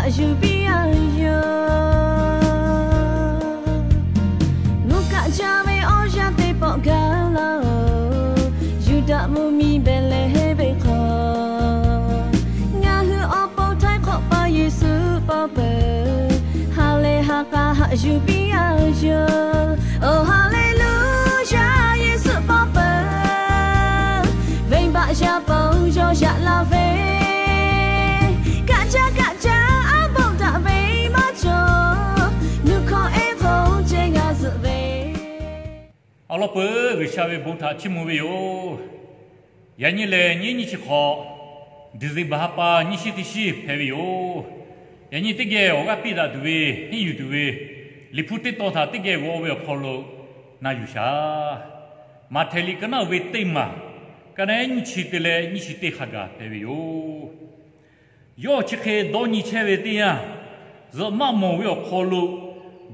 Haꞈ yuˬ piˇ a yoˬ. Mvuhˇ kaˆ jaˇ ve awˬ yanˇ teˇ pawˆ gaˬ laˇ-oˬ, Yuˇdaꞈ mvuhˇ miˬ Behˍlehˍhehnˍ ve hk'aw, ngaˬ hui awˬ pon htaiˍ hk'awꞈ pa Yeˍsuˆ paw peuˬ. Ha lehˬ ha k'a haꞈ yuˬ piˇ a yoˬ. Oˬ, Haˍleˍluˍyaˇ, Yeˍsuˆ paw peuˬ. Venˇbaˆ yaˇ pon yawˇ yaꞈ la ve, kaˆ jaˇ kaˆ jaˇ a bon daꞈ ve maˇ cawˬ, nuˇ hkawˇ ehˉ hk'aw ceh g'a zuhꞈ ve. Awˬ lawn peuˬ G'uiˬsha ve bon htaꞈ chiˇ mvuh ve yoˬ. Yaꞈ nyi lehˬ, nyiˇ nyiˇ chi hk'awꞈ, December ha pa nyiˇ shiˉ teˇ shiˉ hpehꞈ ve yoˬ. Yaꞈ nyi teˇ geh awˬ g'aˇ piˇ daꞈ tuˬ ve, henˇ yuˬ tuˬ ve, Liꞈ hpu teˇ tawn htaꞈ teˇ geh g'aw ve awˬ hk'aw lo na yuˬ shaˍ. Maꞈhtehˍ liꞈ ka naˉ uiˍ ve teˇ maˬ, ka naˉ nyiˇ chi te leh nyiˇ chi teˇ hk'a gaˬ hpehꞈ ve yoˬ. Yawˇ chi hk'e dawˇ nyi chehˇ ve teˇ yanˇ, zuhꞈ maˆ mawˬ ve awˬ hk'aw lo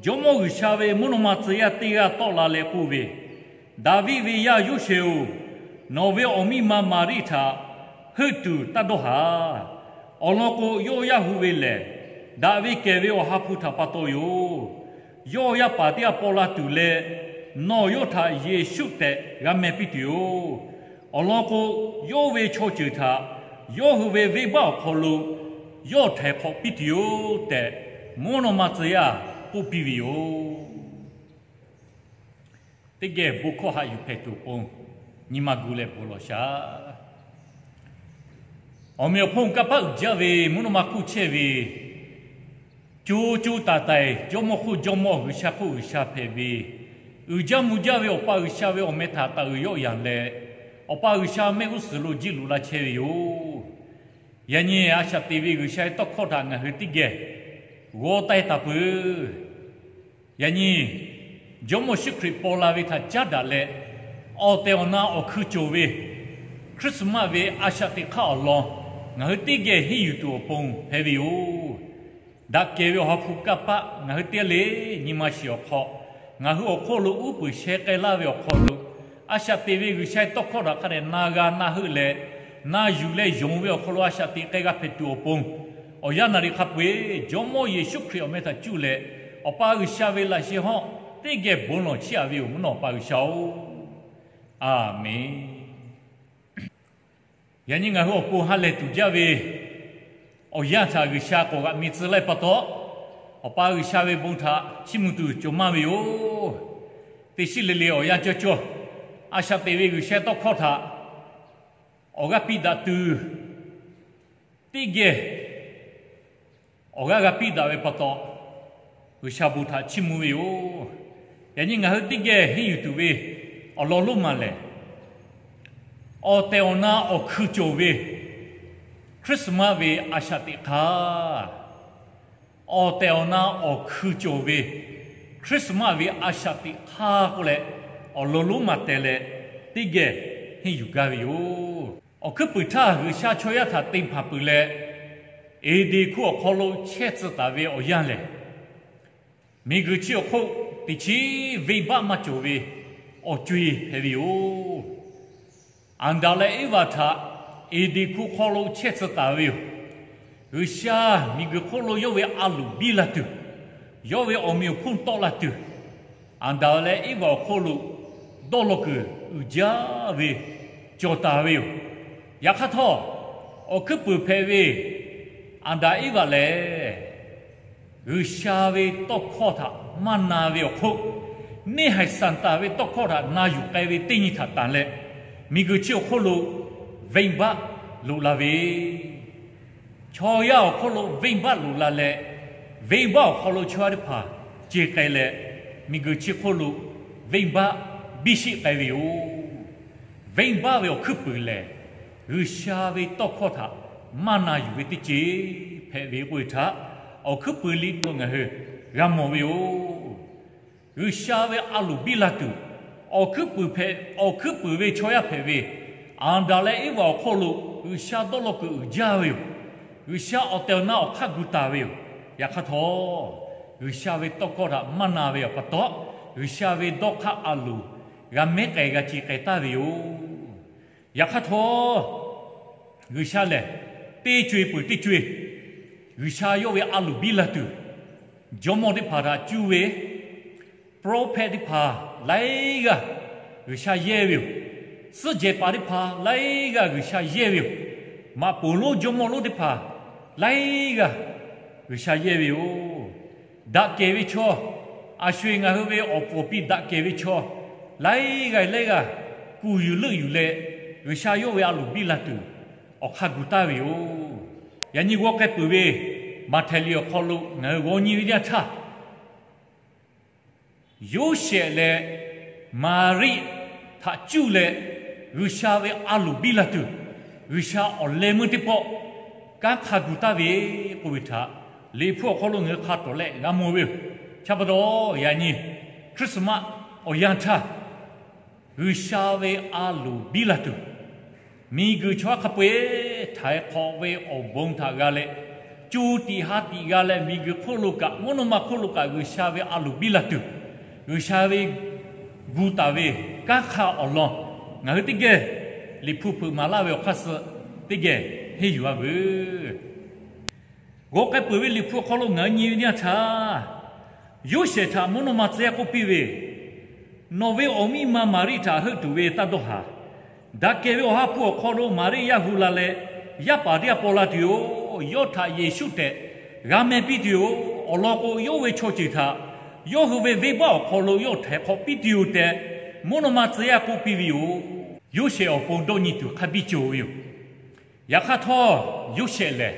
Jawˇmawˇ G'uiˬsha ve mvuhˇ naw ma tcuh yaˇ teˇ g'aˇ tawˆ la leh k'oˆ ve, Daˍviˆ ve yaˇ Yoˇsehꞈ-oˬ, nawˬ ve awˬ miˇ ma Maˍriˆ htaꞈ heuˆ tuˬ taˇ dawˇ haˍ. Awˬ lawn k'o, yawˇ yaˇ hu ve lehˬ, daꞈ ve kehˬ ve Awˬ ha hpu htaꞈ pa taw yoˬ. Yawˇ yaˇ paˍ teˇ g'aˇ paw la tuˬ leh, nawˬ yawˇ htaꞈ Yeˍsuˆ tehꞈ g'a meh piˇ tuˬ yoˬ. Awˬ lawn k'o, yawˇ ve chaw ceuˬ htaꞈ yawˇ hui ve venˇbaˆ awˬ hk'aw lo yawˇ htaiˍ hk'awꞈ piˇ tuˬ yoˬ tehꞈ, mvuhˇ naw ma tcuh yaˇ k'oˆ piˇ ve yoˬ. Teˇ geh bon hkawˇ haꞈ yuˬ hpehꞈ tuˬ awˬ pon nyi ma gu leh bon lawˬ shaˍ. Awˬ meꞈ awˬ hponˇ kanˇ paˆ uiˍ jaˇ ve mvuhˇ naw ma hk'oˆ chehˇ ve, co co taiˍ taiˍ Jawˇmawˇ hk'oˆ Jawˇmawˇ, G'uiˬsha hk'oˆ G'uiˬsha hpehꞈ ve, uiˍ jaˇ mvuh jaˇ ve Awˬ pa G'uiˬsha ve awˬ meh htaꞈ taˍ uiˍ yawˆ yanˍ leh, Awˬ pa G'uiˬsha mehˆ g'uˇ suhˍ lo jiˇ loꞈ la chehˇ ve yoˬ. Yaꞈ nyi a shaꞈ teꞈ ve G'uiˬsha ve tawˇ hkawˇ htaꞈ ngaˬ hui teˇ geh g'aw taiˍ taˍ peuˬ. Yaꞈ nyi Jawˇmawˇ Yeˍsuˆ Hkriꞈ paw la ve htaꞈ caˉ daꞈ leh, awˬ tehˬ awˬ na awˬ hkui cawˬ ve Christmas ve a shaꞈ teꞈ hk'aˇ awˬ lawn ngaˬ hui teˇ geh henˇ yuˬ tuˬ awˬ pon hpehꞈ ve yoˬ. Daꞈ kehˬ ve Awˬ ha hpu kanˇ paˆ ngaˬ hui teˇ g'aˇ le nyi ma shiˍ awˬ hk'aw, ngaˬ hui awˬ hk'oˆ lo uˉ peunˍ sheh k'ai laˇ ve awˬ hk'aw lo, a shaꞈ teꞈ ve G'uiˬsha ve tawˇ hkawˇ htaꞈ hk'a dehꞈ na g'a na heuˆ leh, na yuˬ leh yonˍ ve awˬ hk'aw lo a shaꞈ teꞈ k'ai g'a hpehꞈ tuˬ awˬ pon, awˬ yanˇ naˍ riˍ hk'a peu-eˬ Jawˇmawˇ Yeˍsuˆ Hkriꞈ awˬ meh htaꞈ cuˇ leh, Awˬ pa G'uiˬsha ve laꞈ sheh hawˉ teˇ geh bon lawˬ chiˇ aꞈ ve yoˬ. Mvuhˇ naw Awˬ pa G'uiˬsha-oˬ, Aˍmenˍ. Yaꞈ nyi ngaˬ hui awˬ pon ha lehˬ tuˬ jaˇ ve awˬ yanˇ htaꞈ G'uiˬsha k'awꞈ g'aꞈ mi tcuh laˇ ve pa taw, Awˬ pa G'uiˬsha ve bon htaꞈ chiˇ mvuh tuˬ cawˬ maˇ ve yoˬ. Teˇ shiˉ le le awˬ yanˇ cawˇ cawˇ, a shaꞈ teꞈ ve G'uiˬsha tawˇ hkawˇ htaꞈ awˬ g'aˇ piˇ daꞈ tuˬ, teˇ geh awˬ g'aˇ g'a piˇ daꞈ ve pa taw, G'uiˬsha bon htaꞈ chiˇ mvuh ve yoˬ. Yaꞈ nyi ngaˬ hui teˇ geh henˇ yuˬ tuˬ ve awˬ lawn lonˉ ma lehˬ, awˬ tehˬ awˬ na awˬ hkui cawˬ ve Christmas ve a shaꞈ teꞈ hk'aˇ, awˬ tehˬ awˬ na awˬ hkui cawˬ ve Christmas ve a shaꞈ teꞈ hk'aˇ k'oˆ leh, awˬ lawn lonˉ ma teh leh teˇ geh henˇ yuˬ gaˇ ve yoˬ. Awˬ hkuiˉ puiˍ htaˇ G'uiˬsha chaw yaˇ htaꞈ te hpanˍ peuˬ leh, Eˍdenˍ hk'oˆ awˬ hk'aw lo chehˇ tcuh taˍ ve awˬ yanˇ lehˬ, miˬguiˬ chi awˬ hk'oˆ teꞈ chiˉ venˇbaˆ maˇ cawˬ ve awˬ co-e hpehꞈ ve yoˬ. Aˍdanˍ leh Eˇvaꞈ htaꞈ Eˍdenˍ hk'oˆ hk'aw lo chehˇ tcuh taˍ ve yoˬ. G'uiˬsha miˬguiˬ hk'oˆ lo yawˇ ve a loˍ biˇ la tuˬ, yawˇ ve awˬ meꞈ awˬ hponˇ tawˆ la tuˬ, Aˍdanˍ leh Eˇvaꞈ awˬ hk'oˆ lo dawˇ law kuiˬ uiˍ jaˇ ve cawˬ taˍ ve yoˬ. Yaꞈ hk'aˇ htawˇ, awˬ hkuiˉ puiˍ hpehꞈ ve Aˍdanˍ Eˇvaꞈ lehˬ, G'uiˬsha ve tawˇ hkawˇ htaꞈ maˇ na ve awˬ hk'oˆ, neˇ haiˬ Saˍtanˍ ve tawˇ hkawˇ htaꞈ na yuˬ k'ai ve teˇ nyi htaꞈ tanˬ leh, miˬguiˬ chi awˬ hk'oˆ lo venˇbaˆ loꞈ la ve, chaw yaˇ awˬ hk'oˆ lo venˇbaˆ loꞈ la leh, venˇbaˆ awˬ hk'aw lo chaw yaˇ teˇ hpaˍ ce k'ai leh, miˬguiˬ chi hk'oˆ lo venˇbaˆ biˇ sheˆ k'ai ve yoˬ. Venˇbaˆ ve awˬ hkuiˉ puiˍ lehˬ, G'uiˬsha ve tawˇ hkawˇ htaꞈ maˇ na yuˬ ve teˇ ceuˬ hpehꞈ ve k'oˆ ve htaꞈ awˬ hkuiˉ puiˍ liꞈ hk'aw lo ngaˬ hui g'a mawˬ ve yoˬ. G'uiˬsha ve a loˍ biˇ la tuˬ, awˬ hkuiˉ puiˍ hpehꞈ, awˬ hkuiˉ puiˍ ve chaw yaˇ hpehꞈ ve Aˍdanˍ leh Eˇvaꞈ awˬ hk'oˆ lo G'uiˬsha dawˇ law kuiˬ uiˍ jaˇ ve yoˬ. G'uiˬsha awˬ tehˬ awˬ na awˬ hk'aˇ gu taˍ ve yoˬ. Yaꞈ hk'aˇ htawˇ, G'uiˬsha ve tawˇ hkawˇ htaꞈ maˇ na ve awˬ pa taw, G'uiˬsha ve dawˇ hk'aˇ a loˍ g'a mehˉ k'ai g'a ce k'ai taˍ ve yoˬ. Yaꞈ hk'aˇ htawˇ, G'uiˬsha lehˬ teˇ co-e peuˬ teˇ co-e G'uiˬsha yawˇ ve a loˍ biˇ la tuˬ, jawˇmawˇ teˇ hpaˍ htaꞈ cuˇ ve, prophet teˇ hpaˍ laiˉ g'aˇ G'uiˬsha yehˇ ve yoˬ. Suhˉ jehˬ paˍ teˇ hpaˍ laiˉ g'aˇ G'uiˬsha yehˇ ve yoˬ. Maꞈ poˍ lonˉ jawˇmawˇ lonˉ teˇ hpaˍ laiˉ g'aˇ G'uiˬsha yehˇ ve yoˬ. Daꞈ kehˬ ve chaw, a sho-eˬ ngaˬ hui ve awˬ puˍ awˬ pi daꞈ kehˬ ve chaw, laiˉ g'aˇ laiˉ g'aˇ kuˬ yuˬ leuˆ yuˬ leh, G'uiˬsha yawˇ ve a loˍ biˇ la tuˬ awˬ hk'aˇ gu taˍ ve yoˬ. Yaꞈ nyi g'aw k'ai peuˬ ve Maꞈhtehˍ liꞈ awˬ hk'aw lo ngaˬ hui g'aw nyi ve teˇ yanˇ htaˇ, Yoˇsehꞈ leh Maˍriˆ htaꞈ cuˇ leh, G'uiˬsha ve a loˍ biˇ la tuˬ, G'uiˬsha awˬ leh meuˇ teˇ pawˆ kanˉ hk'a gu taˍ ve k'oˆ ve htaꞈ Liꞈ hpu awˬ hk'aw lo ngaˬ hui hk'a tawˍ leh g'a mawˬ ve yoˬ. Chi pa taw yaꞈ nyi Christmas awˬ yanˇ htaˇ, G'uiˬsha ve a loˍ biˇ la tuˬ, miˬguiˬ chaw hk'a peu-eˬ htaiˍ hk'awꞈ ve awˬ bon htaꞈ g'a leh, co tiꞈ ha tiꞈ g'a leh miˬguiˬ hk'oˆ lo kaꞈ mvuhˇ naw ma hk'oˆ lo kaꞈ G'uiˬsha ve a loˍ biˇ la tuˬ, G'uiˬsha ve gu taˍ ve kanˉ hk'a awˬ lawn, ngaˬ hui teˇ geh Liꞈ hpu hpeuꞈ maˍ laˇ ve awˬ hk'aˇ suh teˇ geh henˇ yuˬ-a veuˬ. G'aw k'ai peuˬ ve Liꞈ hpu awˬ hk'aw lo ngaˬ hui nyi ve teˇ yanˇ htaˇ, Yoˇsehꞈ htaꞈ mvuhˇ naw ma tcuh yaˇ k'oˆ piˇ ve, Nawˬ ve awˬ miˇ ma Maˍriˆ htaꞈ heuˆ tuˬ ve taˇ dawˇ haˍ. Daꞈ kehˬ ve Awˬ ha hpu awˬ hk'aw lo Maˍriˆ yaˇ hu la leh, yaˇ paˍ teˇ g'aˇ paw la tuˬ yoˬ. Yawˇ htaꞈ Yeˍsuˆ tehꞈ g'a meh piˇ tuˬ yoˬ. Awˬ lawn k'o, yawˇ ve chaw ceuˬ htaꞈ yawˇ hui ve venˇbaˆ awˬ hk'aw lo yawˇ htaiˍ hk'awꞈ piˇ tuˬ yoˬ tehꞈ, mvuhˇ naw ma tcuh yaˇ k'oˆ piˇ ve yoˬ. Yoˇsehꞈ awˬ pon dawˇ nyi tuˬ hk'a biˇ cawˬ ve yoˬ. Yaꞈ hk'aˇ htawˇ, Yoˇsehꞈ lehˬ,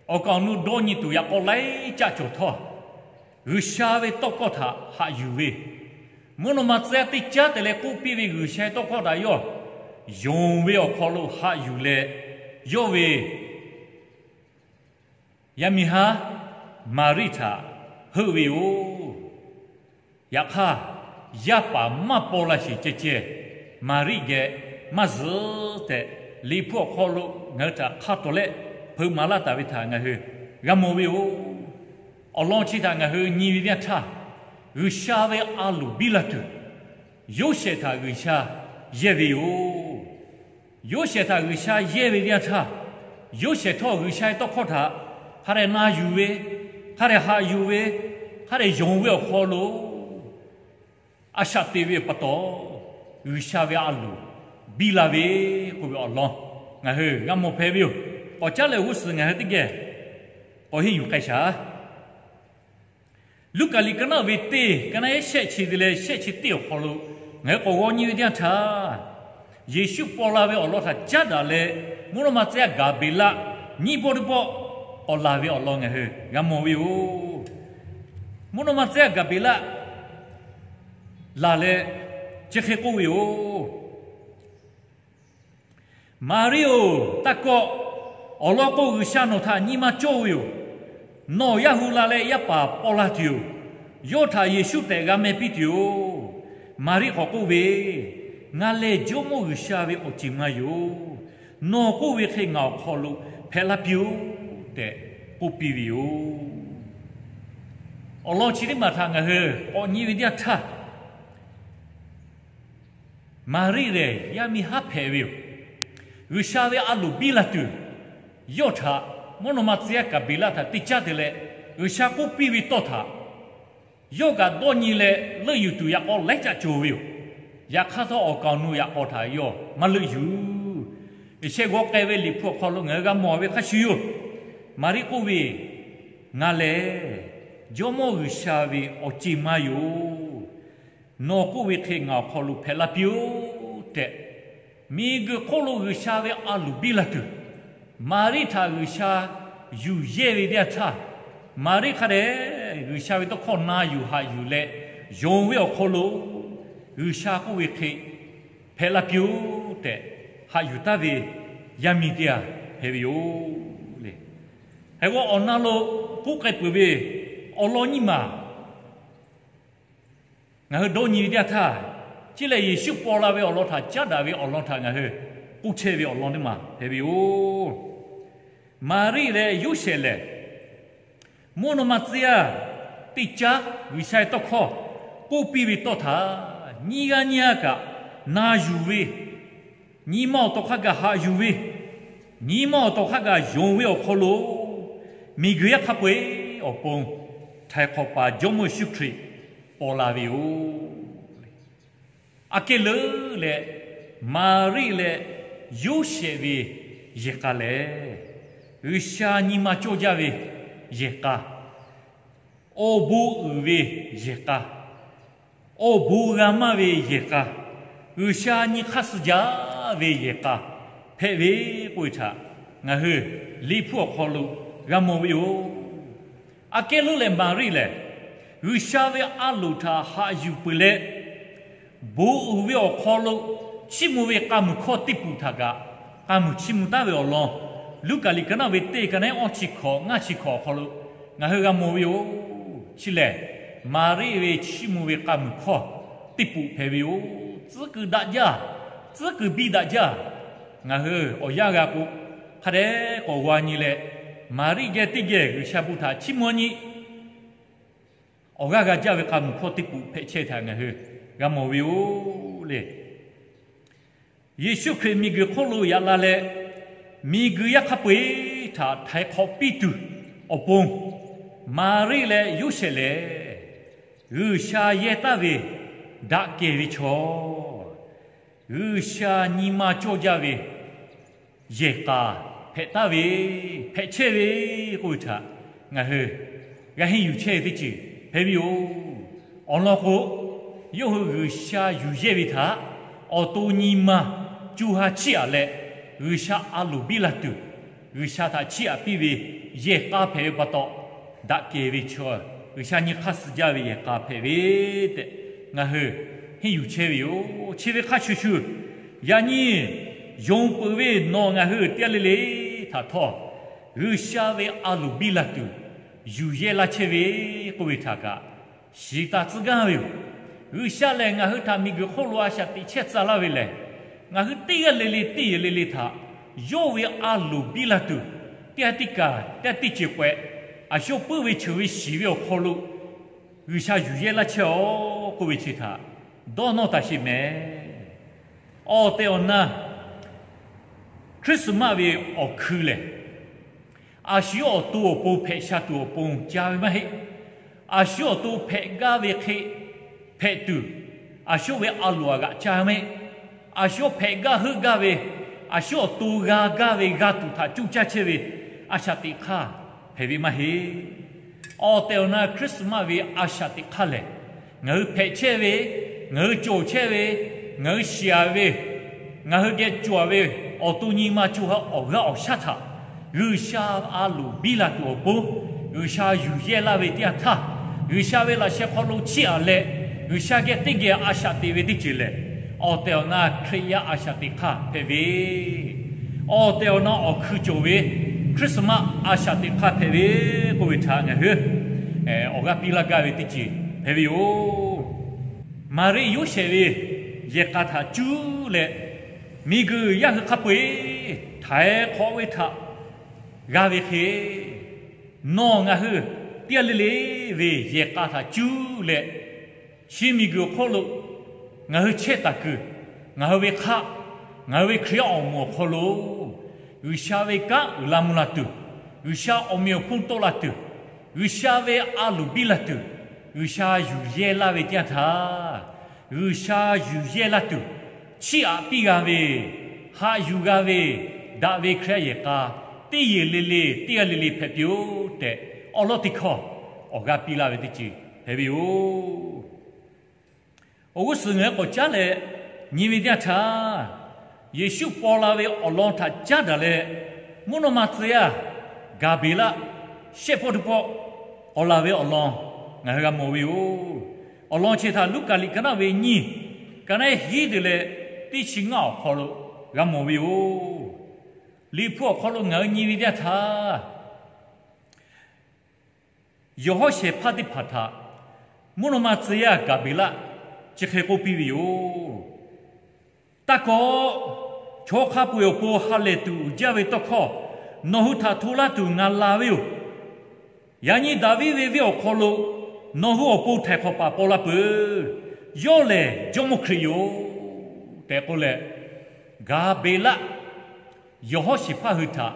awˬ kaˍ awˬ nu dawˇ nyi tuˬ yaꞈ k'aw laiˉ caˆ cawˬ htawˇ, G'uiˬsha ve tawˇ hkawˇ htaꞈ haꞈ yuˬ ve, mvuhˇ naw ma tcuh yaˇ teˇ caˉ te leh k'oˆ piˇ ve G'uiˬsha ve tawˇ hkawˇ htaꞈ yawˇ yonˍ ve awˬ hk'aw lo haꞈ yuˬ leh, yawˇ ve yaˇ miˇ haˉ Maˍriˆ htaꞈ heuˆ ve yoˬ. Yaꞈ hk'aˇ, yaˇ paˍ maˇ paw la sheˍ ceh ceh, Maˍriˆ geh maˇ zuhꞈ tehꞈ, Liꞈ hpu awˬ hk'aw lo ngaˬ hui htaꞈ hk'a tawˍ leh hpeuꞈ maˍ laˇ taˍ ve htaꞈ ngaˬ hui g'a mawˬ ve yoˬ. Awˬ lawn chi htaꞈ ngaˬ hui nyi ve teˇ yanˇ htaˇ, G'uiˬsha ve a loˍ biˇ la tuˬ, Yoˇsehꞈ htaꞈ G'uiˬsha yehˇ ve yoˬ. Yoˇsehꞈ htaꞈ G'uiˬsha yehˇ ve teˇ yanˇ htaˇ, Yoˇsehꞈ htawˇ G'uiˬsha ve tawˇ hkawˇ htaꞈ hk'a dehꞈ na yuˬ ve, hk'a dehꞈ haꞈ yuˬ ve, hk'a dehꞈ yonˍ ve awˬ hk'aw lo a shaꞈ teꞈ ve pa taw, G'uiˬsha ve a loˍ biˇ la ve k'oˆ ve awˬ lawn ngaˬ hui g'a mawˬ hpehꞈ ve yoˬ. K'awꞈ caˉ leh g'uˇ suhˍ ngaˬ hui teˇ geh k'awꞈ henˇ yuˬ k'ai shaˍ. Luˉkaꞈ liꞈ ka naˆ ve teˇ ka naˆ ehˉ shehˆ chi te leh shehˆ chi teˇ awˬ hk'aw lo ngaˬ hui k'awꞈ g'aw nyi ve teˇ yanˇ htaˇ, Yeˍsuˆ paw la ve awˬ lawn htaꞈ caˉ daꞈ leh, mvuhˇ naw ma tcuh yaˇ Gaˍbeˍlaˆ nyiˇ pawˆ teˇ pawˆ k'awꞈ laˬ ve awˬ lawn ngaˬ hui g'a mawˬ ve yoˬ. Mvuhˇ naw ma tcuh yaˇ Gaˍbeˍlaˆ laˬ leh chi hk'e k'oˆ ve yoˬ. Maˍriˆ-oˬ, taˇ kawˆ. Awˬ lawn k'o, G'uiˬsha nawˬ htaꞈ nyi ma cawˇ ve yoˬ. Nawˬ yaˇ hu la leh yaˇ paˍ paw la tuˬ yoˬ. Yawˇ htaꞈ Yeˍsuˆ tehꞈ g'a meh piˇ tuˬ yoˬ. Maˍriˆ k'awꞈ k'oˆ ve, Ngaˬ lehˬ Jawˇmawˇ G'uiˬsha ve awˬ ceˬ ma yoˬ. Nawˬ k'oˆ ve hk'e ngaˬ awˬ hk'aw lo hpehꞈ laˇ piˇ-oˆ tehꞈ k'oˆ piˇ ve yoˬ. Awˬ lawn chi teˇ maˬ htaꞈ ngaˬ hui k'awꞈ nyi ve teˇ yanˇ htaˇ, Maˍriˆ lehˬ yaˇ miˇ haˉ hpehꞈ ve yoˬ. G'uiˬsha ve a loˍ biˇ la tuˬ, yawˇ htaꞈ mvuhˇ naw ma tcuh yaˇ Gaˍbeˍlaˆ htaꞈ teˇ caˉ te leh G'uiˬsha k'oˆ piˇ ve tawˇ htaꞈ yawˇ kaꞈ dawˇ nyi leh leuˆ yuˬ tuˬ yaꞈ k'aw laiˉ caˆ cawˬ ve yoˬ. Yaꞈ hk'aˇ htawˇ, awˬ kaˍ awˬ nu yaꞈ k'aw htaꞈ yawˇ maˇ leuˆ yuˬ. G'uiˬsha g'aw k'ai ve Liꞈ hpu awˬ hk'aw lo ngaˬ hui g'a mawˬ ve hk'a shuˍ yoˬ. Maˍriˆ k'oˆ ve, Ngaˬ lehˬ Jawˇmawˇ G'uiˬsha ve awˬ ceˬ ma yoˬ. Nawˬ k'oˆ ve hk'e ngaˬ awˬ hk'aw lo hpehꞈ laˇ piˇ-oˆ tehꞈ, miˬguiˬ hk'oˆ lo G'uiˬsha ve a loˍ biˇ la tuˬ, Maˍriˆ htaꞈ G'uiˬsha yuˬ yehˇ ve teˇ yanˇ htaˇ, Maˍriˆ hk'a dehꞈ G'uiˬsha ve tawˇ hkawˇ na yuˬ haꞈ yuˬ leh yonˍ ve awˬ hk'aw lo, G'uiˬsha k'oˆ ve hk'e hpehꞈ laˇ piˇ-oˆ tehꞈ haꞈ yuˬ taˍ ve yaˇ miˇ teˇ g'aˇ hpehꞈ ve yoˬ le. Hk'e k'o, awˬ na lo k'oˆ k'ai peuˬ ve awˬ lawn nyiˇ maˬ ngaˬ hui dawˇ nyi ve teˇ yanˇ htaˇ, chi lehˬ Yeˍsuˆ paw la ve awˬ lawn htaꞈ caˉ daꞈ ve awˬ lawn htaꞈ ngaˬ hui k'oˆ chehˇ ve awˬ lawn teˇ maˬ hpehꞈ ve yoˬ. Maˍriˆ leh Yoˇsehꞈ lehˬ, mvuhˇ naw ma tcuh yaˇ teˇ caˉ G'uiˬsha ve tawˇ hkawˇ k'oˆ piˇ ve tawˇ htaꞈ nyiˇ g'aˇ nyiˇ g'aˇ kaꞈ na yuˬ ve, nyi ma awˬ tawˍ hk'a gaˬ haꞈ yuˬ ve, nyi ma awˬ tawˍ hk'a gaˬ yonˍ ve awˬ hk'aw lo, Miˬguiˬ yaˇ hk'a peu-eˬ awˬ pon htaiˍ hk'awꞈ paˍ Jawˇmawˇ Yeˍsuˆ Hkriꞈ paw la ve yoˬ. Aꞈ kehˉ leuˉ leh, Maˍriˆ leh Yoˇsehꞈ ve yehˬ k'a lehˬ, G'uiˬsha nyi ma cawˇ jaˇ ve yehˬ k'a, awˬ bon uiˍ ve yehˬ k'a, awˬ bon g'a maˇ ve yehˬ k'a, G'uiˬsha nyi hk'aˇ suh jaˇ ve yehˬ k'a hpehꞈ ve k'oˆ ve htaꞈ ngaˬ hui Liꞈ hpu awˬ hk'aw lo g'a mawˬ ve yoˬ. Aꞈ kehˉ leuˉ leh Maˍriˆ lehˬ, G'uiˬsha ve a loˍ htaꞈ haꞈ yuˬ peuˬ leh, bon uiˍ ve awˬ hk'aw lo chiˇ mvuh ve k'a muiˬ hkawˇ teˇ peuˬ htaꞈ kaꞈ k'a muiˬ chiˇ mvuh taˉ ve awˬ lawn, Luˉkaꞈ liꞈ ka naˆ ve teˇ ka naˆ eˉ awˇ chi hkawꞈ ngaˇ chi hkawꞈ awˬ hk'aw lo ngaˬ hui g'a mawˬ ve yoˬ. Chi lehˬ, Maˍriˆ ve chiˇ mvuh ve k'a muiˬ hkawˇ teˇ peuˬ hpehꞈ ve yoˬ. Tcuhˉ kuiˬ daꞈ jaˇ, tcuhˉ kuiˬ biˇ daꞈ jaˇ. Ngaˬ hui awˬ yanˇ g'a k'o, hk'a dehꞈ k'awꞈ g'a nyi leh, Maˍriˆ geh teˇ geh G'uiˬsha bon htaꞈ chiˇ mvuh nyi, awˬ g'aˇ g'a jaˇ ve k'a muiˬ hkawˇ teˇ peuˬ hpehꞈ chehˇ htaꞈ ngaˬ hui g'a mawˬ ve yoˬ le. Yeˍsuˆ Hkriꞈ miˬguiˬ hk'oˆ lo yaꞈ la leh, miˬguiˬ yaˇ hk'a peu-eˬ htaꞈ htaiˍ hk'awꞈ piˇ tuˬ awˬ pon, Maˍriˆ leh Yoˇsehꞈ lehˬ, G'uiˬsha yehˇ taˍ ve daꞈ kehˬ ve chaw, G'uiˬsha nyi ma cawˇ jaˇ ve yehˬ k'a hpehꞈ taˍ ve, hpehꞈ chehˇ ve k'oˆ ve htaꞈ ngaˬ hui g'a henˇ yuˬ chehˇ ve teˇ ceuˬ hpehꞈ ve yoˬ. Awˬ lawn k'o, yawˇ hui G'uiˬsha yuˬ yehˇ ve htaꞈ awˬ to nyi ma co ha chiˇ aꞈ leh, G'uiˬsha a loˍ biˇ la tuˬ, G'uiˬsha htaꞈ chiˇ aꞈ piˇ ve yehˬ k'a hpehꞈ ve pa taw, daꞈ kehˬ ve chaw, G'uiˬsha nyi hk'aˇ suh jaˇ ve yehˬ k'a hpehꞈ ve tehꞈ, ngaˬ hui henˇ yuˬ chehˇ ve yoˬ. Chi ve hk'a shuˍ shuˍ, yaꞈ nyi yonˍ peuˬ ve nawˬ ngaˬ hui teˇ g'aˇ le le htaꞈ htawˇ, G'uiˬsha ve a loˍ biˇ la tuˬ yuˬ yehˇ laˇ chehˇ ve k'oˆ ve htaꞈ kaꞈ shiˍ taˍ tcuh gaˇ ve yoˬ. G'uiˬsha lehˬ, ngaˬ hui htaꞈ miˬguiˬ hk'oˆ lo a shaꞈ teꞈ chehˇ tcuh laˇ ve lehˬ, ngaˬ hui teˇ g'aˇ le le, teˇ yehˬ le le htaꞈ yawˇ ve a loˍ biˇ la tuˬ, teˇ g'aˇ teˇ kaˬ, teˇ g'aˇ teˇ ceuˬ pawehꞈ, a shu peuˇ ve cheuˬ ve shiˍ ve awˬ hk'aw lo G'uiˬsha yuˬ yehˇ laˇ chehˇ-oˬ k'oˆ ve chi htaꞈ dawˇ nawˇ taˍ sheˍ mehˍ. Awˬ tehˬ awˬ na Christmas ve awˬ hkui lehˬ, a shu awˬ to awˬ pon hpehꞈ sha tuˬ awˬ pon ca ve maˇ heˆ. A shu awˬ to hpehꞈ gaˇ ve hk'e hpehꞈ tuˬ, a shu ve a loˍ a g'aꞈ ca ve maˇ heˆ. A shu hpehꞈ gaˇ heuˆ gaˇ ve, a shu awˬ to g'a gaˇ ve g'a tuˬ htaꞈ cuˇ caˇ chehˇ ve a shaꞈ teꞈ hk'aˇ hpehꞈ ve maˇ heˆ. Awˬ tehˬ awˬ na Christmas ve a shaꞈ teꞈ hk'aˇ lehˬ, ngaˬ hui hpehꞈ chehˇ ve, ngaˬ hui cawˬ chehˇ ve, ngaˬ hui shiˍ-a ve, ngaˬ hui geh cawˬ ve, awˬ to nyi ma co ha awˬ g'aˇ awˬ shaˉ htaꞈ G'uiˬsha a loˍ biˇ la tuˬ awˬ pon, G'uiˬsha yuˬ yehˇ laˇ ve teˇ yanˇ htaˇ, G'uiˬsha ve laꞈ sheh hk'aw lo chiˇ aꞈ leh, G'uiˬsha geh teˇ geh a shaꞈ teꞈ ve teˇ ceuˬ lehˬ, awˬ tehˬ awˬ na Hkriꞈ yaˇ a shaꞈ teꞈ hk'aˇ hpehꞈ ve, awˬ tehˬ awˬ na awˬ hkui cawˬ ve Christmas a shaꞈ teꞈ hk'aˇ hpehꞈ ve k'oˆ ve htaꞈ ngaˬ hui awˬ g'aˇ piˇ laˇ gaˇ ve teˇ ceuˬ hpehꞈ ve yoˬ. Maˍriˆ Yoˇsehꞈ ve yehˬ k'a htaꞈ cuˇ leh, miˬguiˬ yaˇ hui hk'a peu-eˬ htaiˍ hk'awꞈ ve htaꞈ g'a ve hk'e, nawˬ ngaˬ hui teˇ g'aˇ le le ve yehˬ k'a htaꞈ cuˇ leh, chi miˬguiˬ awˬ hk'oˆ lo ngaˬ hui chehˇ taˍ kuiˬ, ngaˬ hui ve hk'aˆ, ngaˬ hui ve Hkriꞈ yaˇ awˬ moˍ awˬ hk'aw lo G'uiˬsha ve kanˉ uiˍ la mvuh la tuˬ, G'uiˬsha awˬ meꞈ awˬ hponˇ tawˆ la tuˬ, G'uiˬsha ve a loˍ biˇ la tuˬ, G'uiˬsha yuˬ yehˇ laˇ ve teˇ yanˇ htaˇ, G'uiˬsha yuˬ yehˇ laˇ tuˬ chiˇ aꞈ piˇ g'a ve, haꞈ yuˬ g'a ve, daꞈ ve Hkriꞈ yaˇ yehˬ k'a teˇ yehˬ le le, teˇ g'aˇ le le hpehꞈ piˇ-oˆ tehꞈ, awˉ lawˉ teˇ hkawˇ awˬ g'aˇ piˇ laˇ ve teˇ ceuˬ hpehꞈ ve yoˬ. Awˬ g'uˇ suhˍ ngaˬ hui k'awꞈ caˉ leh nyi ve teˇ yanˇ htaˇ, Yeˍsuˆ paw la ve awˬ lawn htaꞈ caˉ daꞈ leh, mvuhˇ naw ma tcuh yaˇ Gaˍbeˍlaˆ shehˆ pawˆ teˇ pawˆ k'awꞈ laˬ ve awˬ lawn ngaˬ hui g'a mawˬ ve yoˬ. Awˬ lawn chi htaꞈ Luˉkaꞈ liꞈ ka naˆ ve nyiˇ, ka naˆ hiˉ te leh teˇ chi ngaˇ awˬ hk'aw lo g'a mawˬ ve yoˬ. Liꞈ hpu awˬ hk'aw lo ngaˬ hui nyi ve teˇ yanˇ htaˇ, yawˬ hawˉ shehˍ hpaˇ teˇ hpaˍ htaꞈ mvuhˇ naw ma tcuh yaˇ Gaˍbeˍlaˆ chi hk'e k'oˆ piˇ ve yoˬ. Taˇ kawˆ, chaw hk'a peu-eˬ awˬ pon ha lehˬ tuˬ uiˍ jaˇ ve tawˇ hkawˇ nawˬ hui htaꞈ hto laˇ tuˬ ngaˬ la ve yoˬ. Yaꞈ nyi Daˍviˆ ve venˇ awˬ hk'aw lo nawˬ hui awˬ pon htaiˍ hk'awꞈ paˍ paw la peuˬ. Yawˇ lehˬ Jawˇmawˇ Hkriꞈ yoˬ tehꞈ k'oˆ leh, Gaˍbeˍlaˆ yawˬ hawˉ shehˍ hpaˇ hui htaꞈ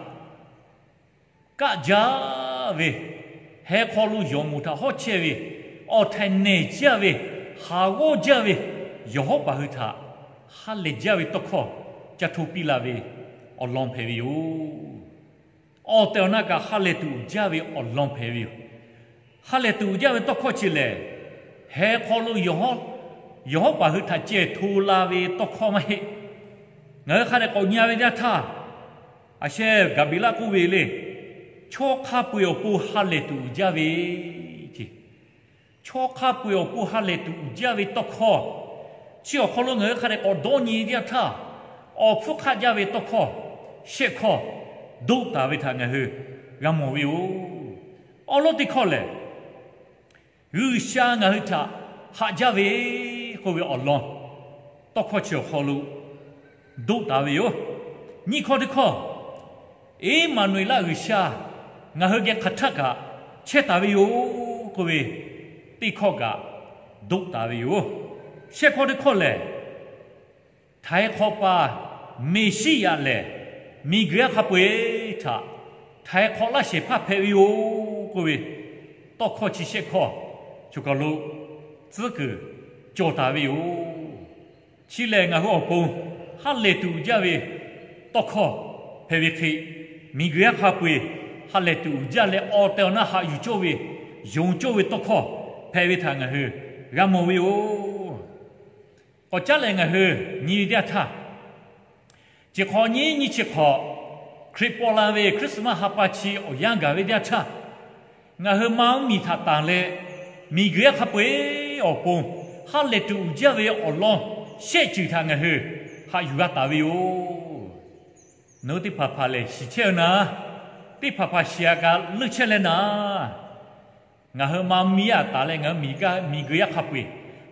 kaˆ jaˇ jaˇ ve, heh hk'aw lo yawˬ moˍ htaꞈ hawˉ chehˇ ve, awˬ htaiˍ nehˬ jaˇ ve, haˍ g'awˇ jaˇ ve, yawˬ hawˉ paˍ hui htaꞈ ha lehˬ jaˇ ve tawˇ hkawˇ ca hto piˇ la ve awˬ lawn hpehꞈ ve yoˬ. Awˬ tehˬ awˬ na kaꞈ ha lehˬ tuˬ uiˍ jaˇ ve awˬ lawn hpehꞈ ve yoˬ. Ha lehˬ tuˬ uiˍ jaˇ ve tawˇ hkawˇ chi lehˬ, heh hk'aw lo yawˬ hawˉ paˍ hui htaꞈ cehˬ hto la ve tawˇ hkawˇ maˇ heˆ. Ngaˬ hui hk'a dehꞈ k'awꞈ nyi ve teˇ yanˇ htaˇ, a sheh gaˍ beˍ laˆ k'oˆ ve le, chaw hk'a peu-eˬ awˬ pon ha lehˬ tuˬ uiˍ jaˇ ve, chaw hk'a peu-eˬ awˬ pon ha lehˬ tuˬ uiˍ jaˇ ve tawˇ hkawˇ chi awˬ hk'aw lo ngaˬ hui hk'a dehꞈ k'awꞈ dawˇ nyi ve teˇ yanˇ htaˇ, awˬ hpfuhˇ hk'aˆ jaˇ ve tawˇ hkawˇ shehˆ hkawˇ doˆ taˍ ve htaꞈ ngaˬ hui g'a mawˬ ve yoˬ. Awˉ lawˉ teˇ hkawˇ lehˬ, G'uiˬsha ngaˬ hui htaꞈ haꞈ jaˇ ve k'oˆ ve awˬ lawn tawˇ hkawˇ chi awˬ hk'aw lo doˆ taˍ ve yoˬ. Nyiˇ hkawˇ teˇ hkawˇ, Eˇmaˍnuˍeˍlaˆ G'uiˬsha ngaˬ hui geh hk'aˬ htaˆ kaꞈ chehˇ taˍ ve yoˬ k'oˆ ve teˇ hkawˇ kaꞈ doˆ taˍ ve yoˬ. Shehˆ hkawˇ teˇ hkawˇ lehˬ, Htaiˍ hk'awꞈ paˍ Meˍsiˉyaꞈ lehˬ, miˬguiˬ yaˇ hk'a peu-eˬ htaꞈ htaiˍ hk'awꞈ laˇ shehˍ hpaˇ hpehꞈ ve yoˬ k'oˆ ve tawˇ hkawˇ chi shehˆ hkawˇ choˬ kaˬ lo tcuhˉ kuiˬ cawˬ taˍ ve yoˬ. Chi lehˬ, ngaˬ hui awˬ pon ha lehˬ tuˬ uiˍ jaˇ ve tawˇ hkawˇ hpehꞈ ve hk'e, miˬguiˬ yaˇ hk'a peu-eˬ ha lehˬ tuˬ uiˍ jaˇ leh awˬ tehˬ awˬ na haꞈ yuˬ cawˇ ve, yonˍ cawˇ ve tawˇ hkawˇ hpehꞈ ve htaꞈ ngaˬ hui g'a mawˬ ve yoˬ. K'awꞈ caˉ leh ngaˬ hui nyi ve teˇ yanˇ htaˇ, chi hk'awꞈ nyiˇ nyiˇ chi hk'awꞈ, Hkriꞈ paw la ve Christmas ha pa chi awˬ yanˇ gaˬ ve teˇ yanˇ htaˇ, ngaˬ hui ma mvuhˇmiˬ htaꞈ tanˬ leh, miˬguiˬ yaˇ hk'a peu-eˬ awˬ pon ha lehˬ tuˬ uiˍ jaˇ ve awˬ lawn shehˆ ceuˬ htaꞈ ngaˬ hui haꞈ yuˬ g'a taˍ ve yoˬ. Nawˬ hui teˇ hpaˍ hpaˍ lehˬ shiˍ chehˇ ve na, teˇ hpaˍ hpaˍ shiˍ a kaꞈ leuˆ chehˇ leh na, ngaˬ hui ma mvuhˇmiˬ yaˇ tanˬ leh ngaˬ hui miˬguiˬ yaˇ hk'a peu-eˬ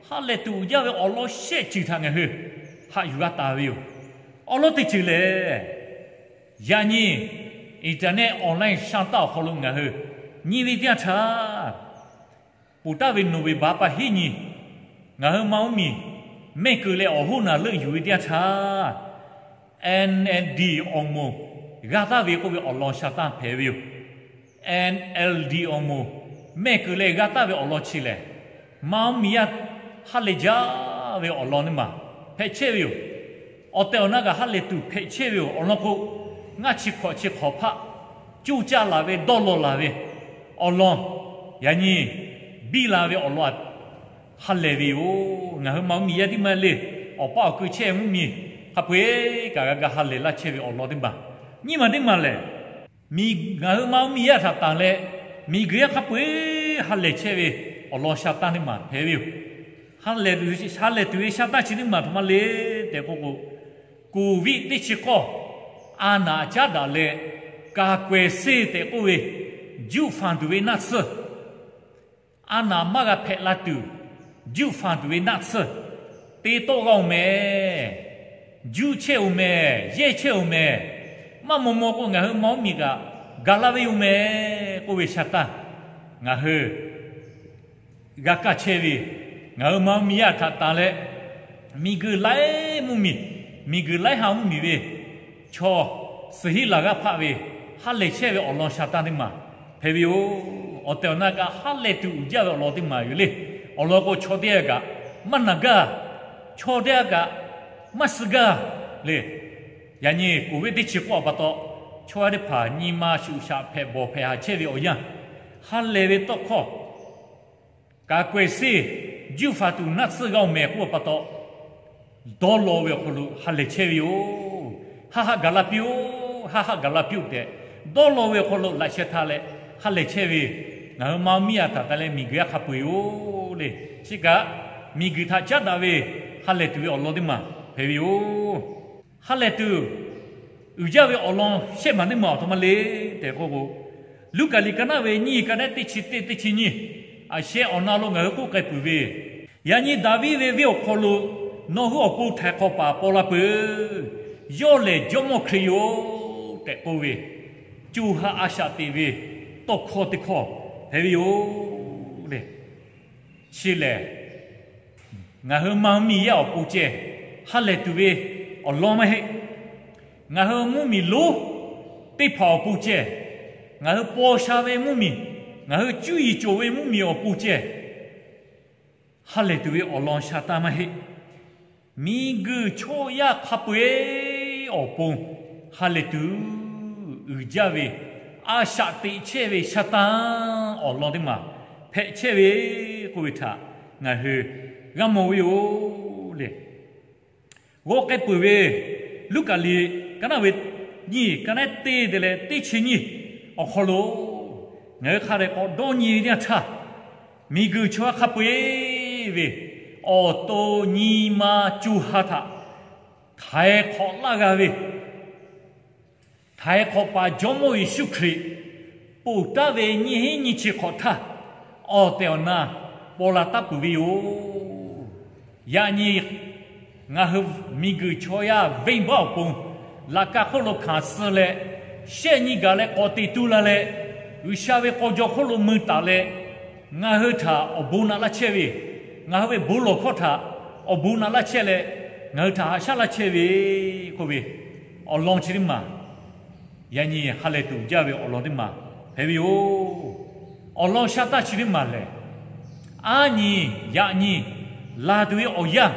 ha lehˬ tuˬ uiˍ jaˇ ve awˬ lawn shehˆ ceuˬ htaꞈ ngaˬ hui haꞈ yuˬ g'a taˍ ve yoˬ. Awˬ lawn teˇ ceuˬ lehˬ, yaꞈ nyi internet online sha taˇ awˬ hk'aw lo ngaˬ hui nyi ve teˇ yanˇ htaˇ, ponˬ taˍ ve November pa hiˉ nyi ngaˬ hui ma mvuhˇmiˬ mehˆ keu leh awˬ hoˉ naˬ leuˆ yuˬ ve teˇ yanˇ htaˇ, NLD awˬ moˍ g'a taˍ ve k'oˆ ve awˬ lawn sha taˇ hpehꞈ ve yoˬ. NLD awˬ moˍ mehˆ keu leh g'a taˍ ve awˬ lawn chi lehˬ, ma mvuhˇmiˬ yaˇ ha lehˬ jaˇ ve awˬ lawn teˇ maˬ hpehꞈ chehˇ ve yoˬ. Awˬ tehˬ awˬ na kaꞈ ha lehˬ tuˬ hpehꞈ chehˇ ve yoˬ. Awˬ lawn k'o, ngaˇ chi hk'awꞈ chi hk'awꞈ hpaˆ coˇ caˇ laˬ ve dawˇ law laˬ ve awˬ lawn, yaꞈ nyi biˇ la ve awˬ lawn ha lehˬ ve yoˬ. Ngaˬ hui ma mvuhˇmiˬ yaˇ teˇ maˬ le, awˬ paˇ awˬ kui chehˇ mvuhˇmiˬ hk'a peu-eˬ kaꞈ g'a ga ha lehˬ laˇ chehˇ ve awˬ lawn teˇ maˬ, nyiˇ maˬ teˇ maˬ lehˬ, miˬ ngaˬ hui ma mvuhˇmiˬ yaˇ htaꞈ tanˬ leh, miˬguiˬ yaˇ hk'a peu-eˬ ha lehˬ chehˇ ve awˬ lawn sha taˇ teˇ maˬ hpehꞈ ve yoˬ. Ha lehˬ tuˬ ve sha taˇ chi teˇ maˬ htaꞈ maˇ le tehꞈ k'oˆ k'o, Covid teˇ chi k'awˇ a naˍ caˉ daꞈ leh, kaˍ kawehˬ seˇ tehꞈ k'oˆ ve juˆ fanˬ tuˬ ve naˆ tsuhˇ, a naˍ maˇ g'a hpehꞈ la tuˬ, juˆ fanˬ tuˬ ve naˆ tsuhˇ te tawˆ g'a-oˬ mehˍ. Juˆ chehˇ-oˬ mehˍ, yehˇ chehˇ-oˬ mehˍ. Maˇ maw maw k'o, ngaˬ hui ma mvuhˇmiˬ kaꞈ gaˬ la ve yoˬ mehˍ k'oˆ ve sha taˇ, ngaˬ hui g'a kaˇ chehˇ ve, ngaˬ hui ma mvuhˇmiˬ yaˇ htaꞈ tanˬ leh, miˬguiˬ laiˉ mvuhˇmiˬ, miˬguiˬ laiˉ ha mvuhˇmiˬ ve chaw suhˍ hinˉ laˬ g'aˇ hpaˆ ve ha lehˬ chehˇ ve awˬ lawn sha taˇ teˇ maˬ hpehꞈ ve yoˬ. Awˬ tehˬ awˬ na kaꞈ ha lehˬ tuˬ uiˍ jaˇ ve awˬ lawn teˇ maˬ yoˬ le. Awˬ lawn k'o, chaw teˇ g'aˇ kaꞈ maˇ naˬ gaˇ, chaw teˇ g'aˇ kaꞈ maˇ suh gaˇ le. Yaꞈ nyi Covid teˇ chi k'awˇ pa taw, chaw yaˇ teˇ hpaˍ nyi ma shuꞈ shaꞈ hpehꞈ bawˬ hpehꞈ haˍ chehˇ ve awˬ yanˇ, ha lehˬ ve tawˇ hkawˇ kaˍ kawehˬ seˇ juˆ fanˬ tuˬ naˆ tsuhˇ g'a-oˬ mehˍ k'oˆ pa taw, dawˇ law ve awˬ hk'aw lo ha lehˬ chehˇ ve yoˬ. Haˆ haˆ gaˬ la piˇ-oˆ, haˆ haˆ gaˬ la piˇ-oˆ tehꞈ, dawˇ law ve awˬ hk'aw lo laꞈ sheh htaˇ leh ha lehˬ chehˇ ve, ngaˬ hui ma mvuhˇmiˬ yaˇ htaꞈ tanˬ leh miˬguiˬ yaˇ hk'a peu-eˬ yoˬ le. Chi kaꞈ miˬguiˬ htaꞈ caˉ daꞈ ve ha lehˬ tuˬ ve awˬ lawn teˇ maˬ hpehꞈ ve yoˬ. Ha lehˬ tuˬ uiˍ jaˇ ve awˬ lawn shehˆ maˬ teˇ maˬ awˬ htoꞈ ma le tehꞈ k'oˆ k'o, Luˉkaꞈ liꞈ ka naˆ ve nyiˇ ka naˆ teˇ chi teˇ teˇ chi nyiˇ, a sheh awˬ na lo ngaˬ hui k'oˆ k'ai peuˬ ve, Yaꞈ nyi Daˍviˆ ve venˇ awˬ hk'aw lo nawˬ hui awˬ pon htaiˍ hk'awꞈ paˍ paw la peuˬ. Yawˇ lehˬ Jawˇmawˇ Hkriꞈ yoˬ tehꞈ k'oˆ ve, co ha a shaꞈ teꞈ ve tawˇ hkawˇ teˇ hkawˇ hpehꞈ ve yoˬ le. Chi lehˬ, ngaˬ hui ma mvuhˇmiˬ yaˇ awˬ pon ceh ha lehˬ tuˬ ve awˬ lawn maˇ heˆ. Ngaˬ hui mvuhˇmiˬ lonˉ teˇ hpaˍ awˬ pon ceh ngaˬ hui paw sha ve mvuhˇmiˬ, ngaˬ hui cuˇ yiˍ cawˬ ve mvuhˇmiˬ awˬ pon ceh ha lehˬ tuˬ ve awˬ lawn sha taˇ maˇ heˆ. Miˬguiˬ chaw yaˇ hk'a peu-eˬ awˬ pon ha lehˬ tuˬ uiˍ jaˇ ve, a shaꞈ teꞈ chehˇ ve sha taˇ awˬ lawn teˇ maˬ hpehꞈ chehˇ ve k'oˆ ve htaꞈ ngaˬ hui g'a mawˬ ve yoˬ le. G'awˇ k'ai peuˬ ve Luˉkaꞈ liꞈ ka naˆ ve nyiˇ, ka naˆ teˇ te leh teˇ chi nyiˇ awˬ hk'aw lo ngaˬ hui hk'a dehꞈ k'awꞈ dawˇ nyi ve teˇ yanˇ htaˇ, miˬguiˬ chaw hk'a peu-eˬ ve awˬ to nyi ma co ha htaꞈ htaiˍ hk'awꞈ laˇ g'a ve, htaiˍ hk'awꞈ paˍ Jawˇmawˇ Yeˍsuˆ Hkriꞈ ponˬ taˍ ve nyiˇ hinˉ nyiˇ chi hk'awꞈ htaˇ, awˬ tehˬ awˬ na paw la taˉ peuˬ ve yoˬ. Yaꞈ nyi ngaˬ hui miˬguiˬ chaw yaˇ venˇbaˆ awˬ pon laꞈ ka hk'oˆ lo hkanˍ suh leh, shehˆ nyi gaˬ leh k'awꞈ te tu la leh, G'uiˬsha ve k'aw jaw hk'oˆ lo mui taˍ leh, ngaˬ hui htaꞈ awˬ bon naꞈ laˇ chehˇ ve, ngaˬ hui ve bon lawˬ hkawˇ htaꞈ awˬ bon naꞈ laˇ chehˇ leh, ngaˬ hui htaꞈ haꞈ shaˉ laˇ chehˇ ve k'oˆ ve awˬ lawn chi teˇ maˬ, yaꞈ nyi ha lehˬ tuˬ jaˇ ve awˬ lawn teˇ maˬ hpehꞈ ve yoˬ. Awˬ lawn sha taˇ chi teˇ maˬ lehˬ, aˉ nyi yaꞈ nyi laˬ tuˬ ve awˬ yanˇ,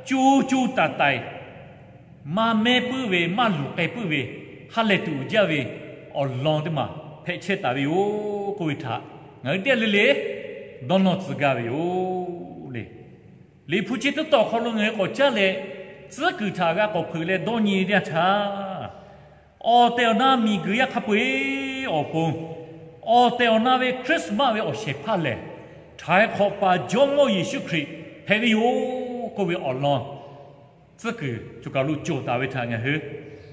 co co taiˍ taiˍ maˇ mehˉ puiˉ ve, maˇ luˬ k'ai puiˉ ve, ha lehˬ tuˬ jaˇ ve awˬ lawn teˇ maˬ hpehꞈ chehˇ taˍ ve yoˬ k'oˆ ve htaꞈ ngaˬ hui teˇ g'aˇ le le dawˇ nawˇ tcuh gaˇ ve yoˬ le. Liꞈ hpu chi teˇ tawn awˬ hk'aw lo ngaˬ hui k'awꞈ caˉ leh, tcuhˉ kuiˬ htaꞈ g'a k'awꞈ hpeuꞈ leh dawˇ nyi ve teˇ yanˇ htaˇ, awˬ tehˬ awˬ na miˬguiˬ yaˇ hk'a peu-eˬ awˬ pon, awˬ tehˬ awˬ na ve Christmas ve awˬ shehˍ hpaˇ lehˬ, htaiˍ hk'awꞈ paˍ Jawˇmawˇ Yeˍsuˆ Hkriꞈ hpehꞈ ve yoˬ k'oˆ ve awˬ lawn tcuhˉ kuiˬ choˬ kaˬ lo cawˬ taˍ ve htaꞈ ngaˬ hui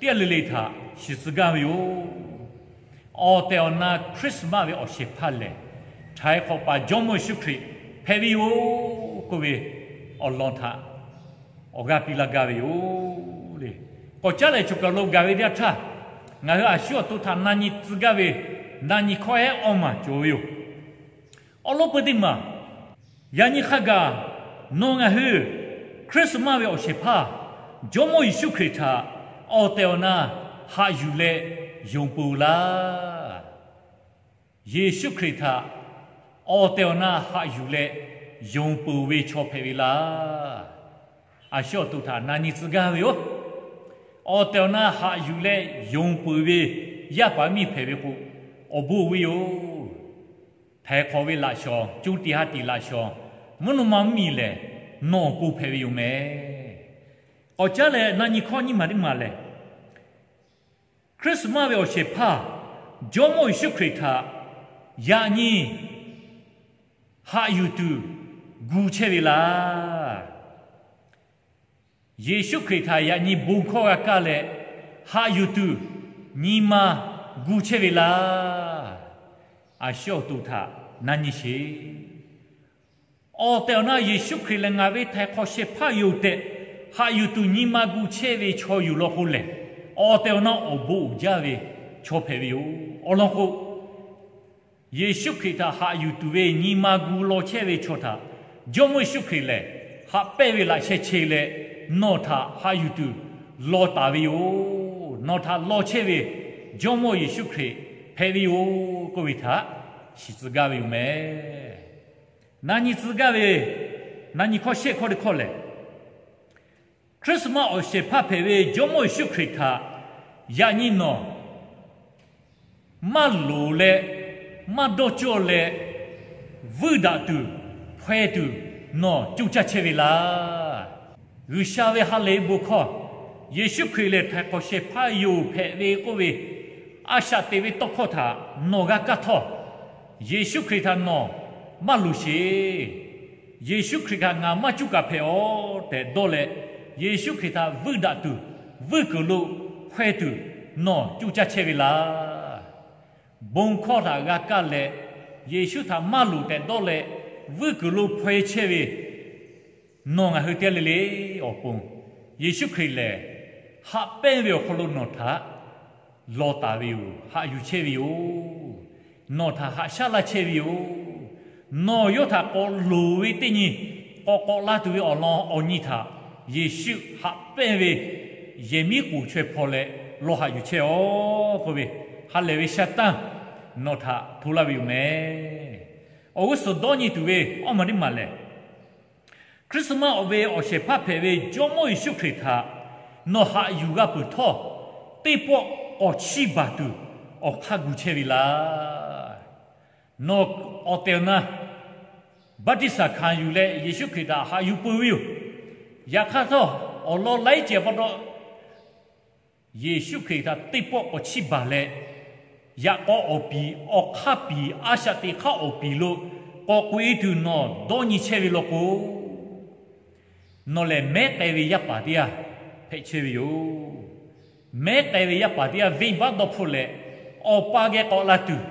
teˇ g'aˇ le le htaꞈ shiˍ tcuh gaˇ ve yoˬ. Awˬ tehˬ awˬ na Christmas ve awˬ shehˍ hpaˇ lehˬ, htaiˍ hk'awꞈ paˍ Jawˇmawˇ Yeˍsuˆ Hkriꞈ hpehꞈ ve yoˬ k'oˆ ve awˬ lawn htaꞈ awˬ g'aˇ piˇ laˇ gaˇ ve yoˬ le. K'awꞈ caˉ leh choˬ kaˬ lo gaˬ ve teˇ yanˇ htaˇ, ngaˬ hui a shu awˬ to htaꞈ na nyi tcuh gaˇ ve na nyi hkawˇ ehˉ awˇ maˬ cawˬ ve yoˬ. Awˬ lawn peu teˇ maˬ, yaꞈ nyi hk'a gaˬ nawˬ ngaˬ hui Christmas ve awˬ shehˍ hpaˇ Jawˇmawˇ Yeˍsuˆ Hkriꞈ htaꞈ awˬ tehˬ awˬ na haꞈ yuˬ leh yonˍ peuˬ laˇ. Yeˍsuˆ Hkriꞈ htaꞈ awˬ tehˬ awˬ na haꞈ yuˬ leh yonˍ peuˬ ve chaw hpehꞈ ve laˇ. A shu awˬ to htaꞈ na nyi tcuh gaˇ ve yoˬ. Awˬ tehˬ awˬ na haꞈ yuˬ leh yonˍ peuˬ ve yaˇ paˍ miˇ hpehꞈ ve k'o, awˬ bon ve yoˬ. Htaiˍ hk'awꞈ ve laꞈ shawnˍ, co tiꞈ ha tiꞈ laꞈ shawnˍ, mvuhˇ naw ma mvuhˇmiˬ lehˬ nawˬ pon hpehꞈ ve yoˬ meh. K'awꞈ caˉ leh na nyi hkawˇ nyiˇ maˬ teˇ maˬ lehˬ, Christmas ve awˬ shehˍ hpaˇ Jawˇmawˇ Yeˍsuˆ Hkriꞈ htaꞈ yaꞈ nyi haꞈ yuˬ tuˬ gu chehˇ ve laˇ. Yeˍsuˆ Hkriꞈ htaꞈ yaꞈ nyi bon hkawˇ g'a kaˇ leh haꞈ yuˬ tuˬ nyi ma gu chehˇ ve laˇ. A shu awˬ to htaꞈ na nyi sheˍ. Awˬ tehˬ awˬ na Yeˍsuˆ Hkriꞈ lehˬ ngaˬ ve htaiˍ hk'awꞈ shehˍ hpaˇ yoˬ tehꞈ haꞈ yuˬ tuˬ nyi ma gu chehˇ ve chaw yoˬ law k'o lehˬ, awˬ tehˬ awˬ na awˬ bon uiˍ jaˇ ve chaw hpehꞈ ve yoˬ. Awˬ lawn k'o, Yeˍsuˆ Hkriꞈ htaꞈ haꞈ yuˬ tuˬ ve nyi ma gu law chehˇ ve chaw htaꞈ Jawˇmawˇ Yeˍsuˆ Hkriꞈ lehˬ haꞈ pehnˇ ve laꞈ sheh che leh, nawˬ htaꞈ haꞈ yuˬ tuˬ law taˍ ve yoˬ. Nawˬ htaꞈ law chehˇ ve Jawˇmawˇ Yeˍsuˆ Hkriꞈ hpehꞈ ve yoˬ k'oˆ ve htaꞈ shiˍ tcuh gaˇ ve yoˬ meh. Na nyi tcuh gaˇ ve na nyi hkawˇ shehˆ hkawˇ teˇ hkawˇ lehˬ, Christmas awˬ shehˍ hpaˇ hpehꞈ ve Jawˇmawˇ Yeˍsuˆ Hkriꞈ htaꞈ yaꞈ nyi nawˬ maˇ loˍ leh, maˇ dawˇ cawˇ leh, vuiˇ daꞈ tuˬ, hpaw-e tuˬ nawˬ coˇ caˇ chehˇ ve laˇ. G'uiˬsha ve ha lehˬ ve bon hkawˇ, Yeˍsuˆ Hkriꞈ lehˬ htaiˍ hk'awꞈ shehˍ hpaˇ yoˬ hpehꞈ ve k'oˆ ve, a shaꞈ teꞈ ve tawˇ hkawˇ htaꞈ nawˬ g'a kaˇ htawˇ, Yeˍsuˆ Hkriꞈ htaꞈ nawˬ maˇ loˍ sheˍ. Yeˍsuˆ Hkriꞈ htaꞈ ngaˬ maˇ cuˇ kaˍ hpehꞈ aw tehꞈ dawˇ leh, Yeˍsuˆ Hkriꞈ htaꞈ vuiˇ daꞈ tuˬ, vuiˇ kuiˬ lo hpaw-e tuˬ nawˬ coˇ caˇ chehˇ ve laˇ. Bon hkawˇ htaꞈ g'a kaˇ leh, Yeˍsuˆ htaꞈ maˇ loˍ tehꞈ dawˇ leh, vuiˇ kuiˬ lo hpaw-e chehˇ ve nawˬ ngaˬ hui teˇ g'aˇ le le awˬ pon, Yeˍsuˆ Hkriꞈ lehˬ haꞈ pehnˇ ve awˬ hk'aw lo nawˬ htaꞈ law taˍ ve yoˬ. Haꞈ yuˬ chehˇ ve yoˬ. Nawˬ htaꞈ haꞈ shaˉ laˇ chehˇ ve yoˬ. Nawˬ yawˇ htaꞈ k'awꞈ loˍ ve teˇ nyi, k'awꞈ k'awꞈ la tuˬ ve awˬ lawn awˬ nyi htaꞈ Yeˍsuˆ haꞈ pehnˇ ve yehˬ miˉ k'oˍ chaweh hpaw leh lawˇ haꞈ yuˬ chehˇ aw k'oˆ ve, ha lehˬ ve sha tanˇ nawˬ htaꞈ hto laˇ ve yoˬ meh. Awˬ g'uˇ suhˍ dawˇ nyi tuˬ ve awˇ maˬ teˇ maˬ lehˬ, Christmas awˬ ve awˬ shehˍ hpaˇ hpehꞈ ve Jawˇmawˇ Yeˍsuˆ Hkriꞈ htaꞈ nawˬ haꞈ yuˬ g'a peuˬ htawˇ, teˇ pawˆ k'awꞈ chiˇ baˬ tuˬ awˬ hk'aˇ gu chehˇ ve laˇ. Nawˬ awˬ tehˬ awˬ na baˆtiˆsaˬ hkanˍ yuˬ leh Yeˍsuˆ Hkriꞈ htaꞈ haꞈ yuˬ peuˬ ve yoˬ. Yaꞈ hk'aˇ htawˇ, awˬ lawn laiˉ ceuˬ pa taw Yeˍsuˆ Hkriꞈ htaꞈ teˇ pawˆ k'awꞈ chiˇ baˬ leh, yaꞈ k'aw awˬ piˍ, awˬ hk'aˇ piˍ, a shaꞈ teꞈ hk'aˇ awˬ piˍ lo k'awꞈ k'oꞈ e tuˬ nawˬ dawˇ nyi chehˇ ve law k'o, nawˬ lehˬ mehˉ k'ai ve yaˇ paˍ teˇ g'aˇ hpehꞈ chehˇ ve yoˬ. Mehˉ k'ai ve yaˇ paˍ teˇ g'aˇ venˇbaˆ dawˇ hpfuhˆ leh, awˬ pa geh k'awꞈ la tuˬ,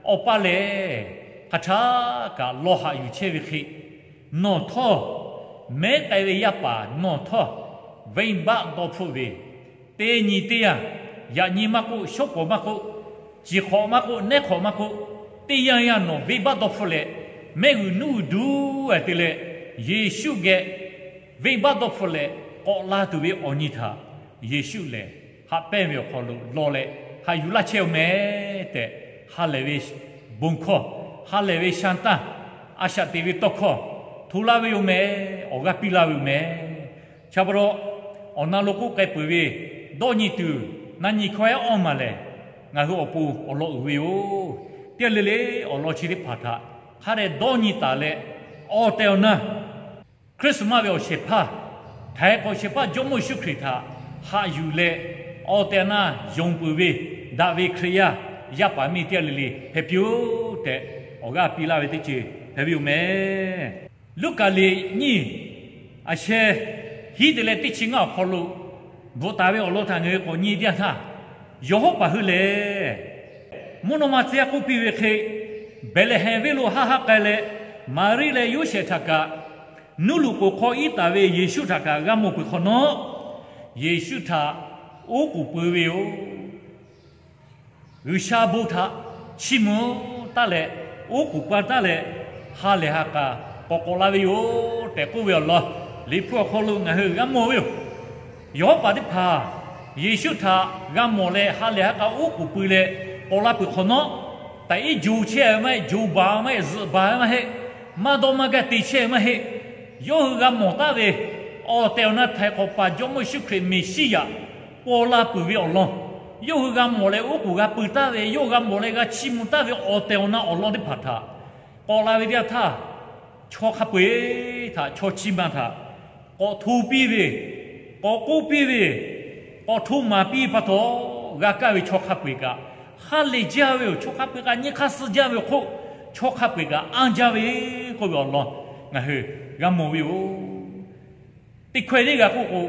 awˬ pa lehˬ hk'aˬ htaˇ kaꞈ law haꞈ yuˬ chehˇ ve hk'e, nawˬ htawˇ mehˉ k'ai ve yaˇ paˍ nawˬ htawˇ venˇbaˆ dawˇ hpfuhˆ ve, teˇ nyi teˇ yanˇ, yaꞈ nyi maˇ k'oˆ, shawˉ pawˍ maˇ k'oˆ, ciˬ hk'awꞈ maˇ k'oˆ, nehˉ hk'awꞈ maˇ k'oˆ, teˇ yanˇ yanˇ nawˬ venˇbaˆ dawˇ hpfuhˆ leh, mehˆ g'uiˬ nuˉ g'uiˬ duˬ a te leh, Yeˍsuˆ geh venˇbaˆ dawˇ hpfuhˆ leh k'awꞈ la tuˬ ve awˬ nyi htaꞈ Yeˍsuˆ lehˬ haꞈ pehnˇ ve awˬ hk'aw lo law leh haꞈ yuˬ laˇ chehˇ oˬ meh tehꞈ, ha lehˬ ve bon hkawˇ, ha lehˬ ve sha tanˇ, a shaꞈ teꞈ ve tawˇ hkawˇ hto laˇ ve yoˬ meh. Awˬ g'aˇ piˇ laˇ ve yoˬ meh. Chi pa taw, awˬ na lo k'oˆ k'ai peuˬ ve dawˇ nyi tuˬ na nyi hkawˇ ehˉ awˇ maˬ lehˬ, ngaˬ hui awˬ pon awˬ lawn uiˍ ve yoˬ. Teˇ g'aˇ le le awˬ lawn chi teˇ hpaˍ htaꞈ hk'a dehꞈ dawˇ nyi taˍ leh, awˬ tehˬ awˬ na Christmas ve awˬ shehˍ hpaˇ, htaiˍ hk'awꞈ shehˍ hpaˇ Jawˇmawˇ Yeˍsuˆ Hkriꞈ htaꞈ haꞈ yuˬ leh, awˬ tehˬ awˬ na yonˍ peuˬ ve daꞈ ve Hkriꞈ yaˇ yaˇ paˍ miˇ teˇ g'aˇ le le hpehꞈ piˇ-oˆ tehꞈ, awˬ g'aˇ piˇ laˇ ve teˇ ceuˬ hpehꞈ ve yoˬ meh. Luˉkaꞈ liꞈ nyiˇ, a sheh hiˉ te leh teˇ chi ngaˇ awˬ hk'aw lo bvuhꞈ taˍ ve awˬ lawn htaꞈ ngaˬ hui k'awꞈ nyi teˇ yanˇ htaˇ, yawˬ hawˉ paˍ hui lehˬ, mvuhˇ naw ma tcuh yaˇ k'oˆ piˇ ve hk'e, Behˍlehˍhehnˍ venˇ lo haˆ haˆ k'ai leh, Maˍriˆ leh Yoˇsehꞈ htaꞈ kaꞈ, nuˇ loꞈ k'oˍ hk'aw iˉ taˍ ve Yeˍsuˆ htaꞈ kaꞈ g'a mawˬ peuˬ hk'awꞈ nawˉ, Yeˍsuˆ htaꞈ oˉ k'oˍ pui ve yoˬ. G'uiˬsha bon htaꞈ chiˇ mvuh taˉ leh, oˉ k'oˍ pui taˉ leh, ha lehˬ ha k'a k'awꞈ k'awꞈ la ve yoˬ tehꞈ k'oˆ ve awˬ lawn, Liꞈ hpu awˬ hk'aw lo ngaˬ hui g'a mawˬ ve yoˬ. Yawˬ hawˉ paˍ teˇ hpaˍ Yeˍsuˆ htaꞈ g'a mawˬ leh ha lehˬ ha k'a oˉ k'oˍ pui leh k'awꞈ la peuˬ hk'awꞈ nawˉ, taꞈ iˉ jo chehˇ ve maˇ heˆ, jo baˬ ve maˇ heˆ, zuhꞈ baˬ ve maˇ heˆ, maˇ dawˇ maˇ gaˇ te chehˇ ve maˇ heˆ. Yawˇ hui g'a mawˬ taˉ ve awˬ tehˬ awˬ na htaiˍ hk'awꞈ paˍ Jawˇmawˇ Yeˍsuˆ Hkriꞈ Meˍsiˉyaꞈ paw la peuˬ ve awˬ lawn, yawˇ hui g'a mawˬ leh oˉ k'oˍ g'a pui taˉ ve, yawˇ hui g'a mawˬ leh g'a chiˇ mvuh taˉ ve awˬ tehˬ awˬ na awˬ lawn teˇ hpaˍ htaꞈ k'awꞈ la ve teˇ yanˇ htaˇ, chaw hk'a peu-eˬ htaꞈ, chaw chiˇ ma htaꞈ k'awꞈ hto piˇ ve, k'awꞈ k'oˆ piˇ ve, k'awꞈ hto maˍ piˇ ve pa taw, g'a kaˇ ve chaw hk'a peu-eˬ kaꞈ ha lehˬ jaˇ ve yoˬ. Chaw hk'a peu-eˬ kaꞈ nyi hk'aˇ suh jaˇ ve awˬ hk'oˆ, chaw hk'a peu-eˬ kaꞈ anˇ jaˇ ve k'oˆ ve awˬ lawn ngaˬ hui g'a mawˬ ve yoˬ. Teˇ hkawehˇ teˇ g'a k'oˆ k'o,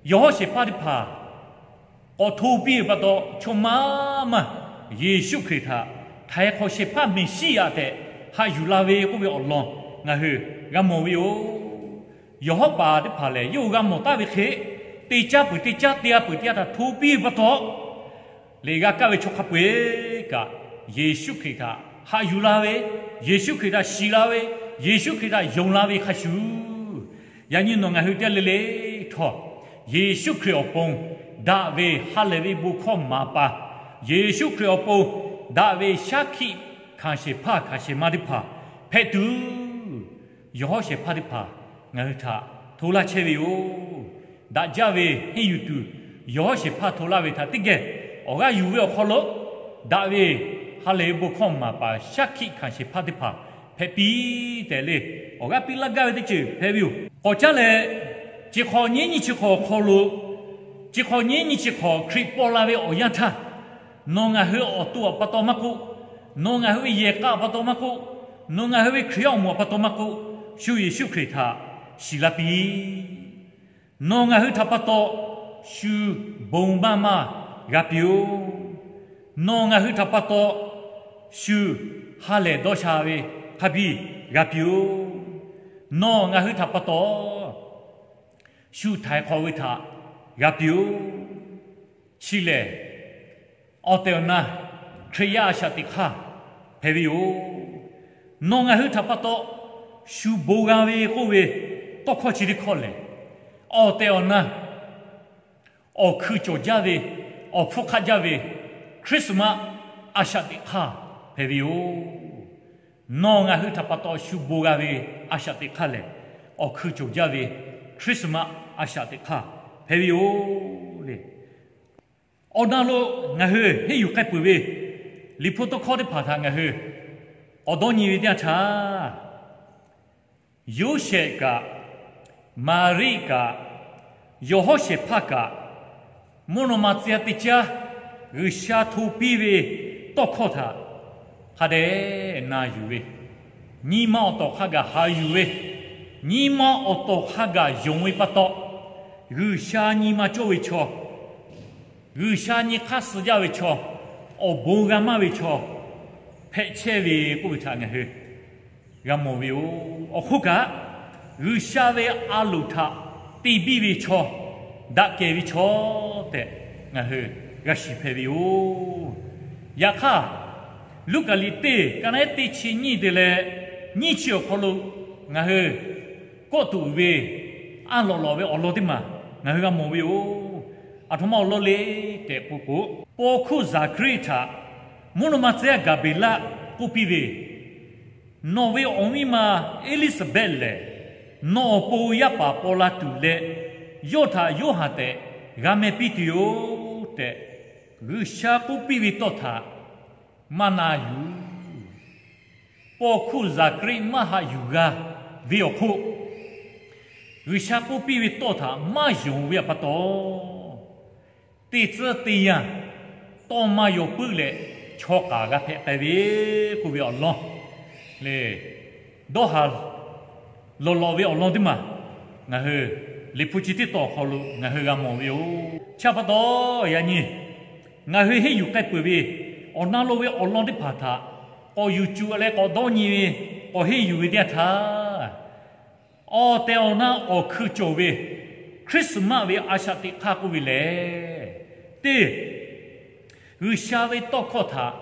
yawˬ hawˉ shehˍ hpaˇ teˇ hpaˍ k'awꞈ hto piˇ ve pa taw, chaw maˇ maˇ Yeˍsuˆ Hkriꞈ htaꞈ htaiˍ hk'awꞈ shehˍ hpaˇ Meˍsiˉyaꞈ tehꞈ haꞈ yuˬ la ve k'oˆ ve awˬ lawn ngaˬ hui g'a mawˬ ve yoˬ. Yawˬ hawˉ paˍ teˇ hpaˍ lehˬ, yawˇ hui g'a mawˬ taˉ ve hk'e, teˇ caˉ peuˬ teˇ caˉ, teˇ g'aˇ peuˬ teˇ g'aˇ htaꞈ hto piˇ ve pa taw, lehˬ g'a kaˇ ve chaw hk'a peu-eˬ kaꞈ Yeˍsuˆ Hkriꞈ htaꞈ haꞈ yuˬ la ve, Yeˍsuˆ Hkriꞈ htaꞈ shiˍ la ve, Yeˍsuˆ Hkriꞈ htaꞈ yonˍ la ve hk'a shuˍ, yaꞈ nyi nawˬ ngaˬ hui teˇ g'aˇ le le htawˇ, Yeˍsuˆ Hkriꞈ awˬ pon daꞈ ve ha lehˬ ve bon hkawˇ maˍ paˍ, Yeˍsuˆ Hkriꞈ awˬ pon daꞈ ve shaˉ hkiˆ hkanˍ shehˍ hpaˇ hkanˍ shehˍ ma teˇ hpaˍ hpehꞈ tuˬ, yawˬ hawˉ shehˍ hpaˇ teˇ hpaˍ ngaˬ hui htaꞈ hto laˇ chehˇ ve yoˬ. Daꞈ jaˇ ve henˇ yuˬ tuˬ, yawˬ hawˉ shehˍ hpaˇ hto laˇ ve htaꞈ teˇ geh awˬ g'aˇ yuˬ ve awˬ hk'aw lo, daꞈ ve ha lehˬ ve bon hkawˇ maˍ paˍ shaˉ hkiˆ hkanˍ shehˍ hpaˇ teˇ hpaˍ hpehꞈ piˇ tehꞈ le, awˬ g'aˇ piˇ laˇ gaˇ ve teˇ ceuˬ hpehꞈ ve yoˬ. K'awꞈ caˉ leh, chi hk'awꞈ nyiˉ nyi chi hk'awꞈ awˬ hk'aw lo, chi hk'awꞈ nyiˉ nyi chi hk'awꞈ Hkriꞈ paw la ve awˬ yanˇ htaˇ, nawˬ ngaˬ hui awˬ to awˬ pa taw maˇ k'oˆ, nawˬ ngaˬ hui ve yehˬ k'a awˬ pa taw maˇ k'oˆ, nawˬ ngaˬ hui ve Hkriꞈ yaˇ awˬ moˍ awˬ pa taw maˇ k'oˆ, shu Yeˍsuˆ Hkriꞈ htaꞈ shiˍ laˇ piˇ. Nawˬ ngaˬ hui htaꞈ pa taw shu bon maˇ maˇ g'a piˇ-oˆ. Nawˬ ngaˬ hui htaꞈ pa taw shu ha lehˬ dawˇ sha ve hk'a biˇ g'a piˇ-oˆ. Nawˬ ngaˬ hui htaꞈ pa taw shu htaiˍ hk'awꞈ ve htaꞈ g'a piˇ-oˆ. Chi lehˬ, awˬ tehˬ awˬ na Hkriꞈ yaˇ a shaꞈ teꞈ hk'aˇ hpehꞈ ve yoˬ. Nawˬ ngaˬ hui htaꞈ pa taw shu bon g'a ve k'oˆ ve tawˇ hkawˇ chi teˇ hkawˇ lehˬ, awˬ tehˬ awˬ na awˬ hkui cawˬ jaˇ ve, awˬ hpfuhˇ hk'aˆ jaˇ ve Christmas a shaꞈ teꞈ hk'aˇ hpehꞈ ve yoˬ. Nawˬ ngaˬ hui htaꞈ pa taw shu bon g'a ve a shaꞈ teꞈ hk'aˇ lehˬ, awˬ hkui cawˬ jaˇ ve Christmas a shaꞈ teꞈ hk'aˇ hpehꞈ ve yoˬ le. Awˬ na lo ngaˬ hui henˇ yuˬ k'ai peuˬ ve Liꞈ hpu tawˇ hkawˇ teˇ hpaˍ htaꞈ ngaˬ hui k'awꞈ dawˇ nyi ve teˇ yanˇ htaˇ, Yoˇsehꞈ kaꞈ, Maˍriˆ kaꞈ, yawˬ hawˉ shehˍ hpaˇ kaꞈ, mvuhˇ naw ma tcuh yaˇ teˇ caˉ G'uiˬsha hto piˇ ve tawˇ hkawˇ htaꞈ hk'a dehꞈ na yuˬ ve, nyi ma awˬ tawˍ hk'a gaˬ haꞈ yuˬ ve, nyi ma awˬ tawˍ hk'a gaˬ yonˍ ve pa taw, G'uiˬsha nyi ma cawˇ ve chaw, G'uiˬsha nyi hk'aˇ suh jaˇ ve chaw, awˬ bon g'a maˇ ve chaw hpehꞈ chehˇ ve k'oˆ ve htaꞈ ngaˬ hui g'a mawˬ ve yoˬ. Awˬ hk'oˆ kaꞈ, G'uiˬsha ve a loˍ htaꞈ te biˇ ve chaw, daꞈ kehˬ ve chaw tehꞈ ngaˬ hui g'a shiˍ hpehꞈ ve yoˬ. Yaꞈ hk'aˇ, Luˉkaꞈ liꞈ teˇ ka naˉ teˇ chi nyiˇ te leh nyiˇ chi awˬ hk'aw lo ngaˬ hui kawˆ tuˬ uiˍ ve a lawꞈ lawꞈ ve awˬ lawn teˇ maˬ ngaˬ hui g'a mawˬ ve yoˬ. Aˬ htoꞈ ma awˬ lawn le tehꞈ k'oˆ k'o, paw hkuˇ Zaˍhkaˍriˆ htaꞈ mvuhˇ naw ma tcuh yaˇ Gaˍbeˍlaˆ k'oˆ piˇ ve, Nawˬ ve awˬ miˇ ma Eˇliˇsaˍbehˆ lehˬ, nawˬ awˬ pon yaˇ paˍ paw la tuˬ leh, yawˇ htaꞈ Yoˇhanˬ tehꞈ g'a meh piˇ tuˬ yoˬ tehꞈ, G'uiˬsha k'oˆ piˇ ve tawˇ htaꞈ maˇ na yuˬ. Paw hkuˇ Zaˍhkaˍriˆ maˇ haꞈ yuˬ g'a ve awˬ hk'oˆ, G'uiˬsha k'oˆ piˇ ve tawˇ htaꞈ maˇ yonˍ ve pa taw, teˇ tcuhˉ teˇ yanˇ tawˇ maˇ yaw puiˉ leh chaw k'aˍ g'a hpehꞈ k'ai ve k'oˆ ve awˬ lawn le. Dawˇ haˍ lawꞈ lawꞈ ve awˬ lawn teˇ maˬ ngaˬ hui Liꞈ hpu chi teˇ tawn awˬ hk'aw lo ngaˬ hui g'a mawˬ ve yoˬ. Chi pa taw, yaꞈ nyi ngaˬ hui henˇ yuˬ k'ai peuˬ ve awˬ na lo ve awˬ lawn teˇ hpaˍ htaꞈ k'awꞈ yuˬ cuˬ leh k'awꞈ dawˇ nyi ve, k'awꞈ henˇ yuˬ ve teˇ yanˇ htaˇ, awˬ tehˬ awˬ na awˬ hkui cawˬ ve Christmas ve a shaꞈ teꞈ hk'aˇ k'oˆ ve lehˬ, teˇ, G'uiˬsha ve tawˇ hkawˇ htaꞈ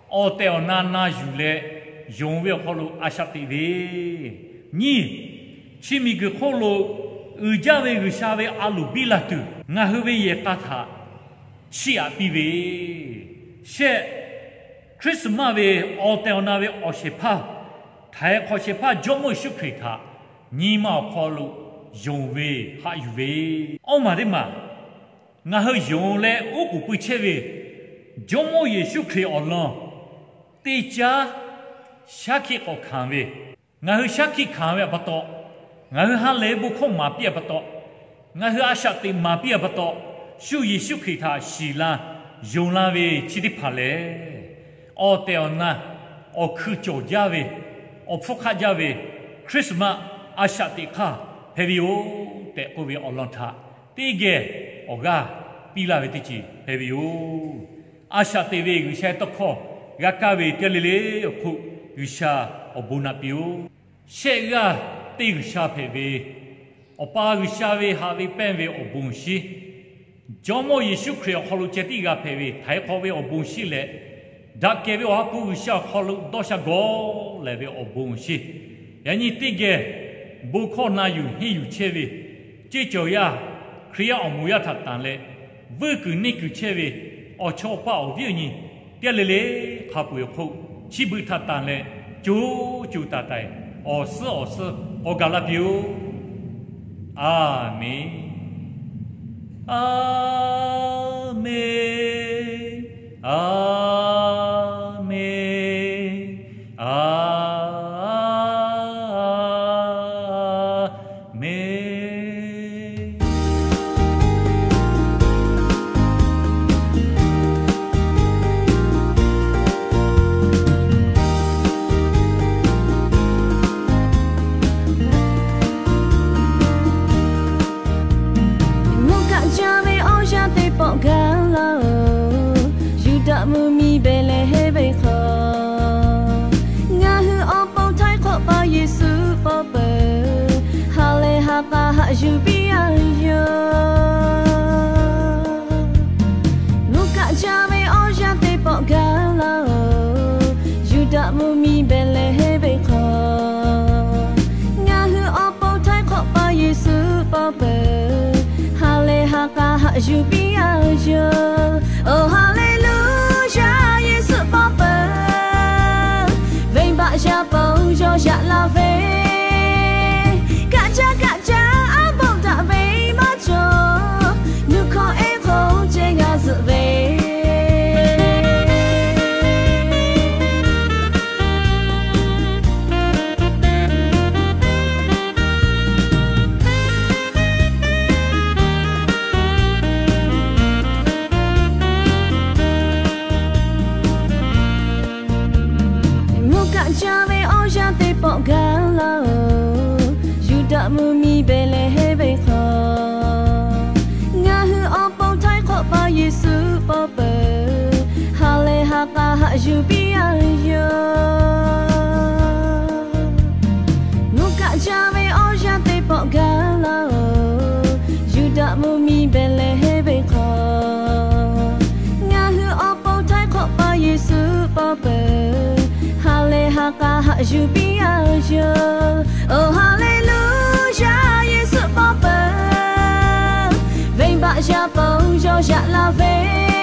awˬ tehˬ awˬ na na yuˬ leh yonˍ ve awˬ hk'aw lo a shaꞈ teꞈ ve. Nyiˇ, chi miˬguiˬ hk'oˆ lo uiˍ jaˇ ve G'uiˬsha ve a loˍ biˇ la tuˬ, ngaˬ hui ve yehˬ k'a htaꞈ chiˇ aꞈ piˇ ve. Shehˆ, Christmas ve awˬ tehˬ awˬ na ve awˬ shehˍ hpaˇ, htaiˍ hk'awꞈ shehˍ hpaˇ Jawˇmawˇ Yeˍsuˆ Hkriꞈ htaꞈ nyi ma awˬ hk'aw lo yonˍ ve, haꞈ yuˬ ve. Awˇ maˬ teˇ maˬ, ngaˬ hui yonˍ leh oˉ k'oˍ pui chehˇ ve Jawˇmawˇ Yeˍsuˆ Hkriꞈ awˬ lawn teˇ caˉ shaˉ hkiˆ k'awꞈ hkanˍ ve, ngaˬ hui shaˉ hkiˆ hkanˍ ve pa taw, ngaˬ hui ha lehˬ bon hkawˇ maˍ piˇ-a pa taw, ngaˬ hui a shaꞈ teꞈ maˍ piˇ-a pa taw, shu Yeˍsuˆ Hkriꞈ htaꞈ shiˍ la, yonˍ la ve chi teˇ hpaˍ lehˬ, awˬ tehˬ awˬ na awˬ hkui cawˬ jaˇ ve, awˬ hpfuhˇ hk'aˆ jaˇ ve Christmas a shaꞈ teꞈ hk'aˇ hpehꞈ ve yoˬ tehꞈ k'oˆ ve awˬ lawn htaꞈ teˇ geh awˬ g'aˇ piˇ laˇ ve teˇ ceuˬ hpehꞈ ve yoˬ. A shaꞈ teꞈ ve G'uiˬsha tawˇ hkawˇ g'a kaˇ ve teˇ g'aˇ le le awˬ hk'oˆ G'uiˬsha awˬ bon naꞈ piˇ-oˆ. Shehˆ g'aˇ teˇ G'uiˬsha hpehꞈ ve, Awˬ pa G'uiˬsha ve haꞈ ve pehnˇ ve awˬ bon awˬ shinˉ, Jawˇmawˇ Yeˍsuˆ Hkriꞈ awˬ hk'aw lo ceh tiˉ g'a hpehꞈ ve htaiˍ hk'awꞈ ve awˬ bon awˬ shinˉ leh, daꞈ kehˬ ve Awˬ ha hpu G'uiˬsha awˬ hk'aw lo dawˇ sha gawˇ lehˬ ve awˬ bon awˬ shinˉ, yaꞈ nyi teˇ geh bon hkawˇ na yuˬ henˇ yuˬ chehˇ ve ceˇ cawˬ yaˇ, Hkriꞈ yaˇ awˬ moˍ yaˇ htaꞈ tanˬ leh, vuiˇ kuiˬ neˇ kuiˬ chehˇ ve awˬ chawˇ awˬ paˇ awˬ viˉ awˬ nyi teˇ g'aˇ le le hk'a peu-eˬ awˬ hk'oˆ, chi beuꞈ htaꞈ tanˬ leh, co co taiˍ taiˍ awˬ suhˉ awˬ suhˉ k'awꞈ gaˬ laˇ piˇ-oˆ. A menˬ. A menˬ. A menˬ. A menˬ. Mvuhˇ kaˆ jaˇ ve awˬ yanˇ teˇ pawˆ gaˬ laˇ-oˬ, Yuˇdaꞈ mvuhˇmiˬ Behˍlehˍhehnˍ ve hk'aw, ngaˬ hui awˬ pon Htaiˇ hk'awꞈ pa Yeˍsuˆ paw peuˬ, ha lehˬ ha k'a haꞈ yuˬ piˇ-a yoˬ. Mvuhˇ kaˆ jaˇ ve awˬ yanˇ teˇ pawˆ gaˬ laˇ-oˬ, Yuˇdaꞈ mvuhˇmiˬ Behˍlehˍhehnˍ ve hk'aw, ngaˬ hui awˬ pon Htaiˇ hk'awꞈ pa Yeˍsuˆ paw peuˬ, ha lehˬ ha k'a haꞈ yuˬ piˇ-a yoˬ. Oˬ, Haˍleˍluˆyaˇ, Yeˍsuˆ yaˇ paˍ yaw yaꞈ la ve, kaˆ jaˇ kaˆ jaˇ aˉ poˆ daꞈ ve maˇ cawˬ, nuˇ hkawˇ ehˉ hk'aw ceh g'a zuhꞈ ve. Mvuhˇ kaˆ jaˇ ve awˬ yanˇ teˇ pawˆ gaˬ laˇ-oˬ, Yuˇdaꞈ mvuhˇ miˬ Behˍlehˍhehnˍ venˇ hk'aw, ngaˬ hui awˬ pon htaiˍ hk'awꞈ paˍ Yeˍsuˆ paw peuˬ, ha lehˬ ha k'a haꞈ yuˬ piˇ a yoˬ. Mvuhˇ kaˆ jaˇ ve awˬ yanˇ teˇ pawˆ gaˬ laˇ-oˬ, Yuˇdaꞈ mvuhˇ miˬ Behˍlehˍhehnˍ venˇ hk'aw, ngaˬ hui awˬ pon htaiˍ hk'awꞈ paˍ Yeˍsuˆ paw peuˬ, ha lehˬ ha k'a haꞈ yuˬ piˇ a yoˬ. Oˬ, Haˍleˍluˇyaˇ, Yeˍsuˆ paw peuˬ, venˇbaˆ yaˇ paˍ yaw yaꞈ la ve.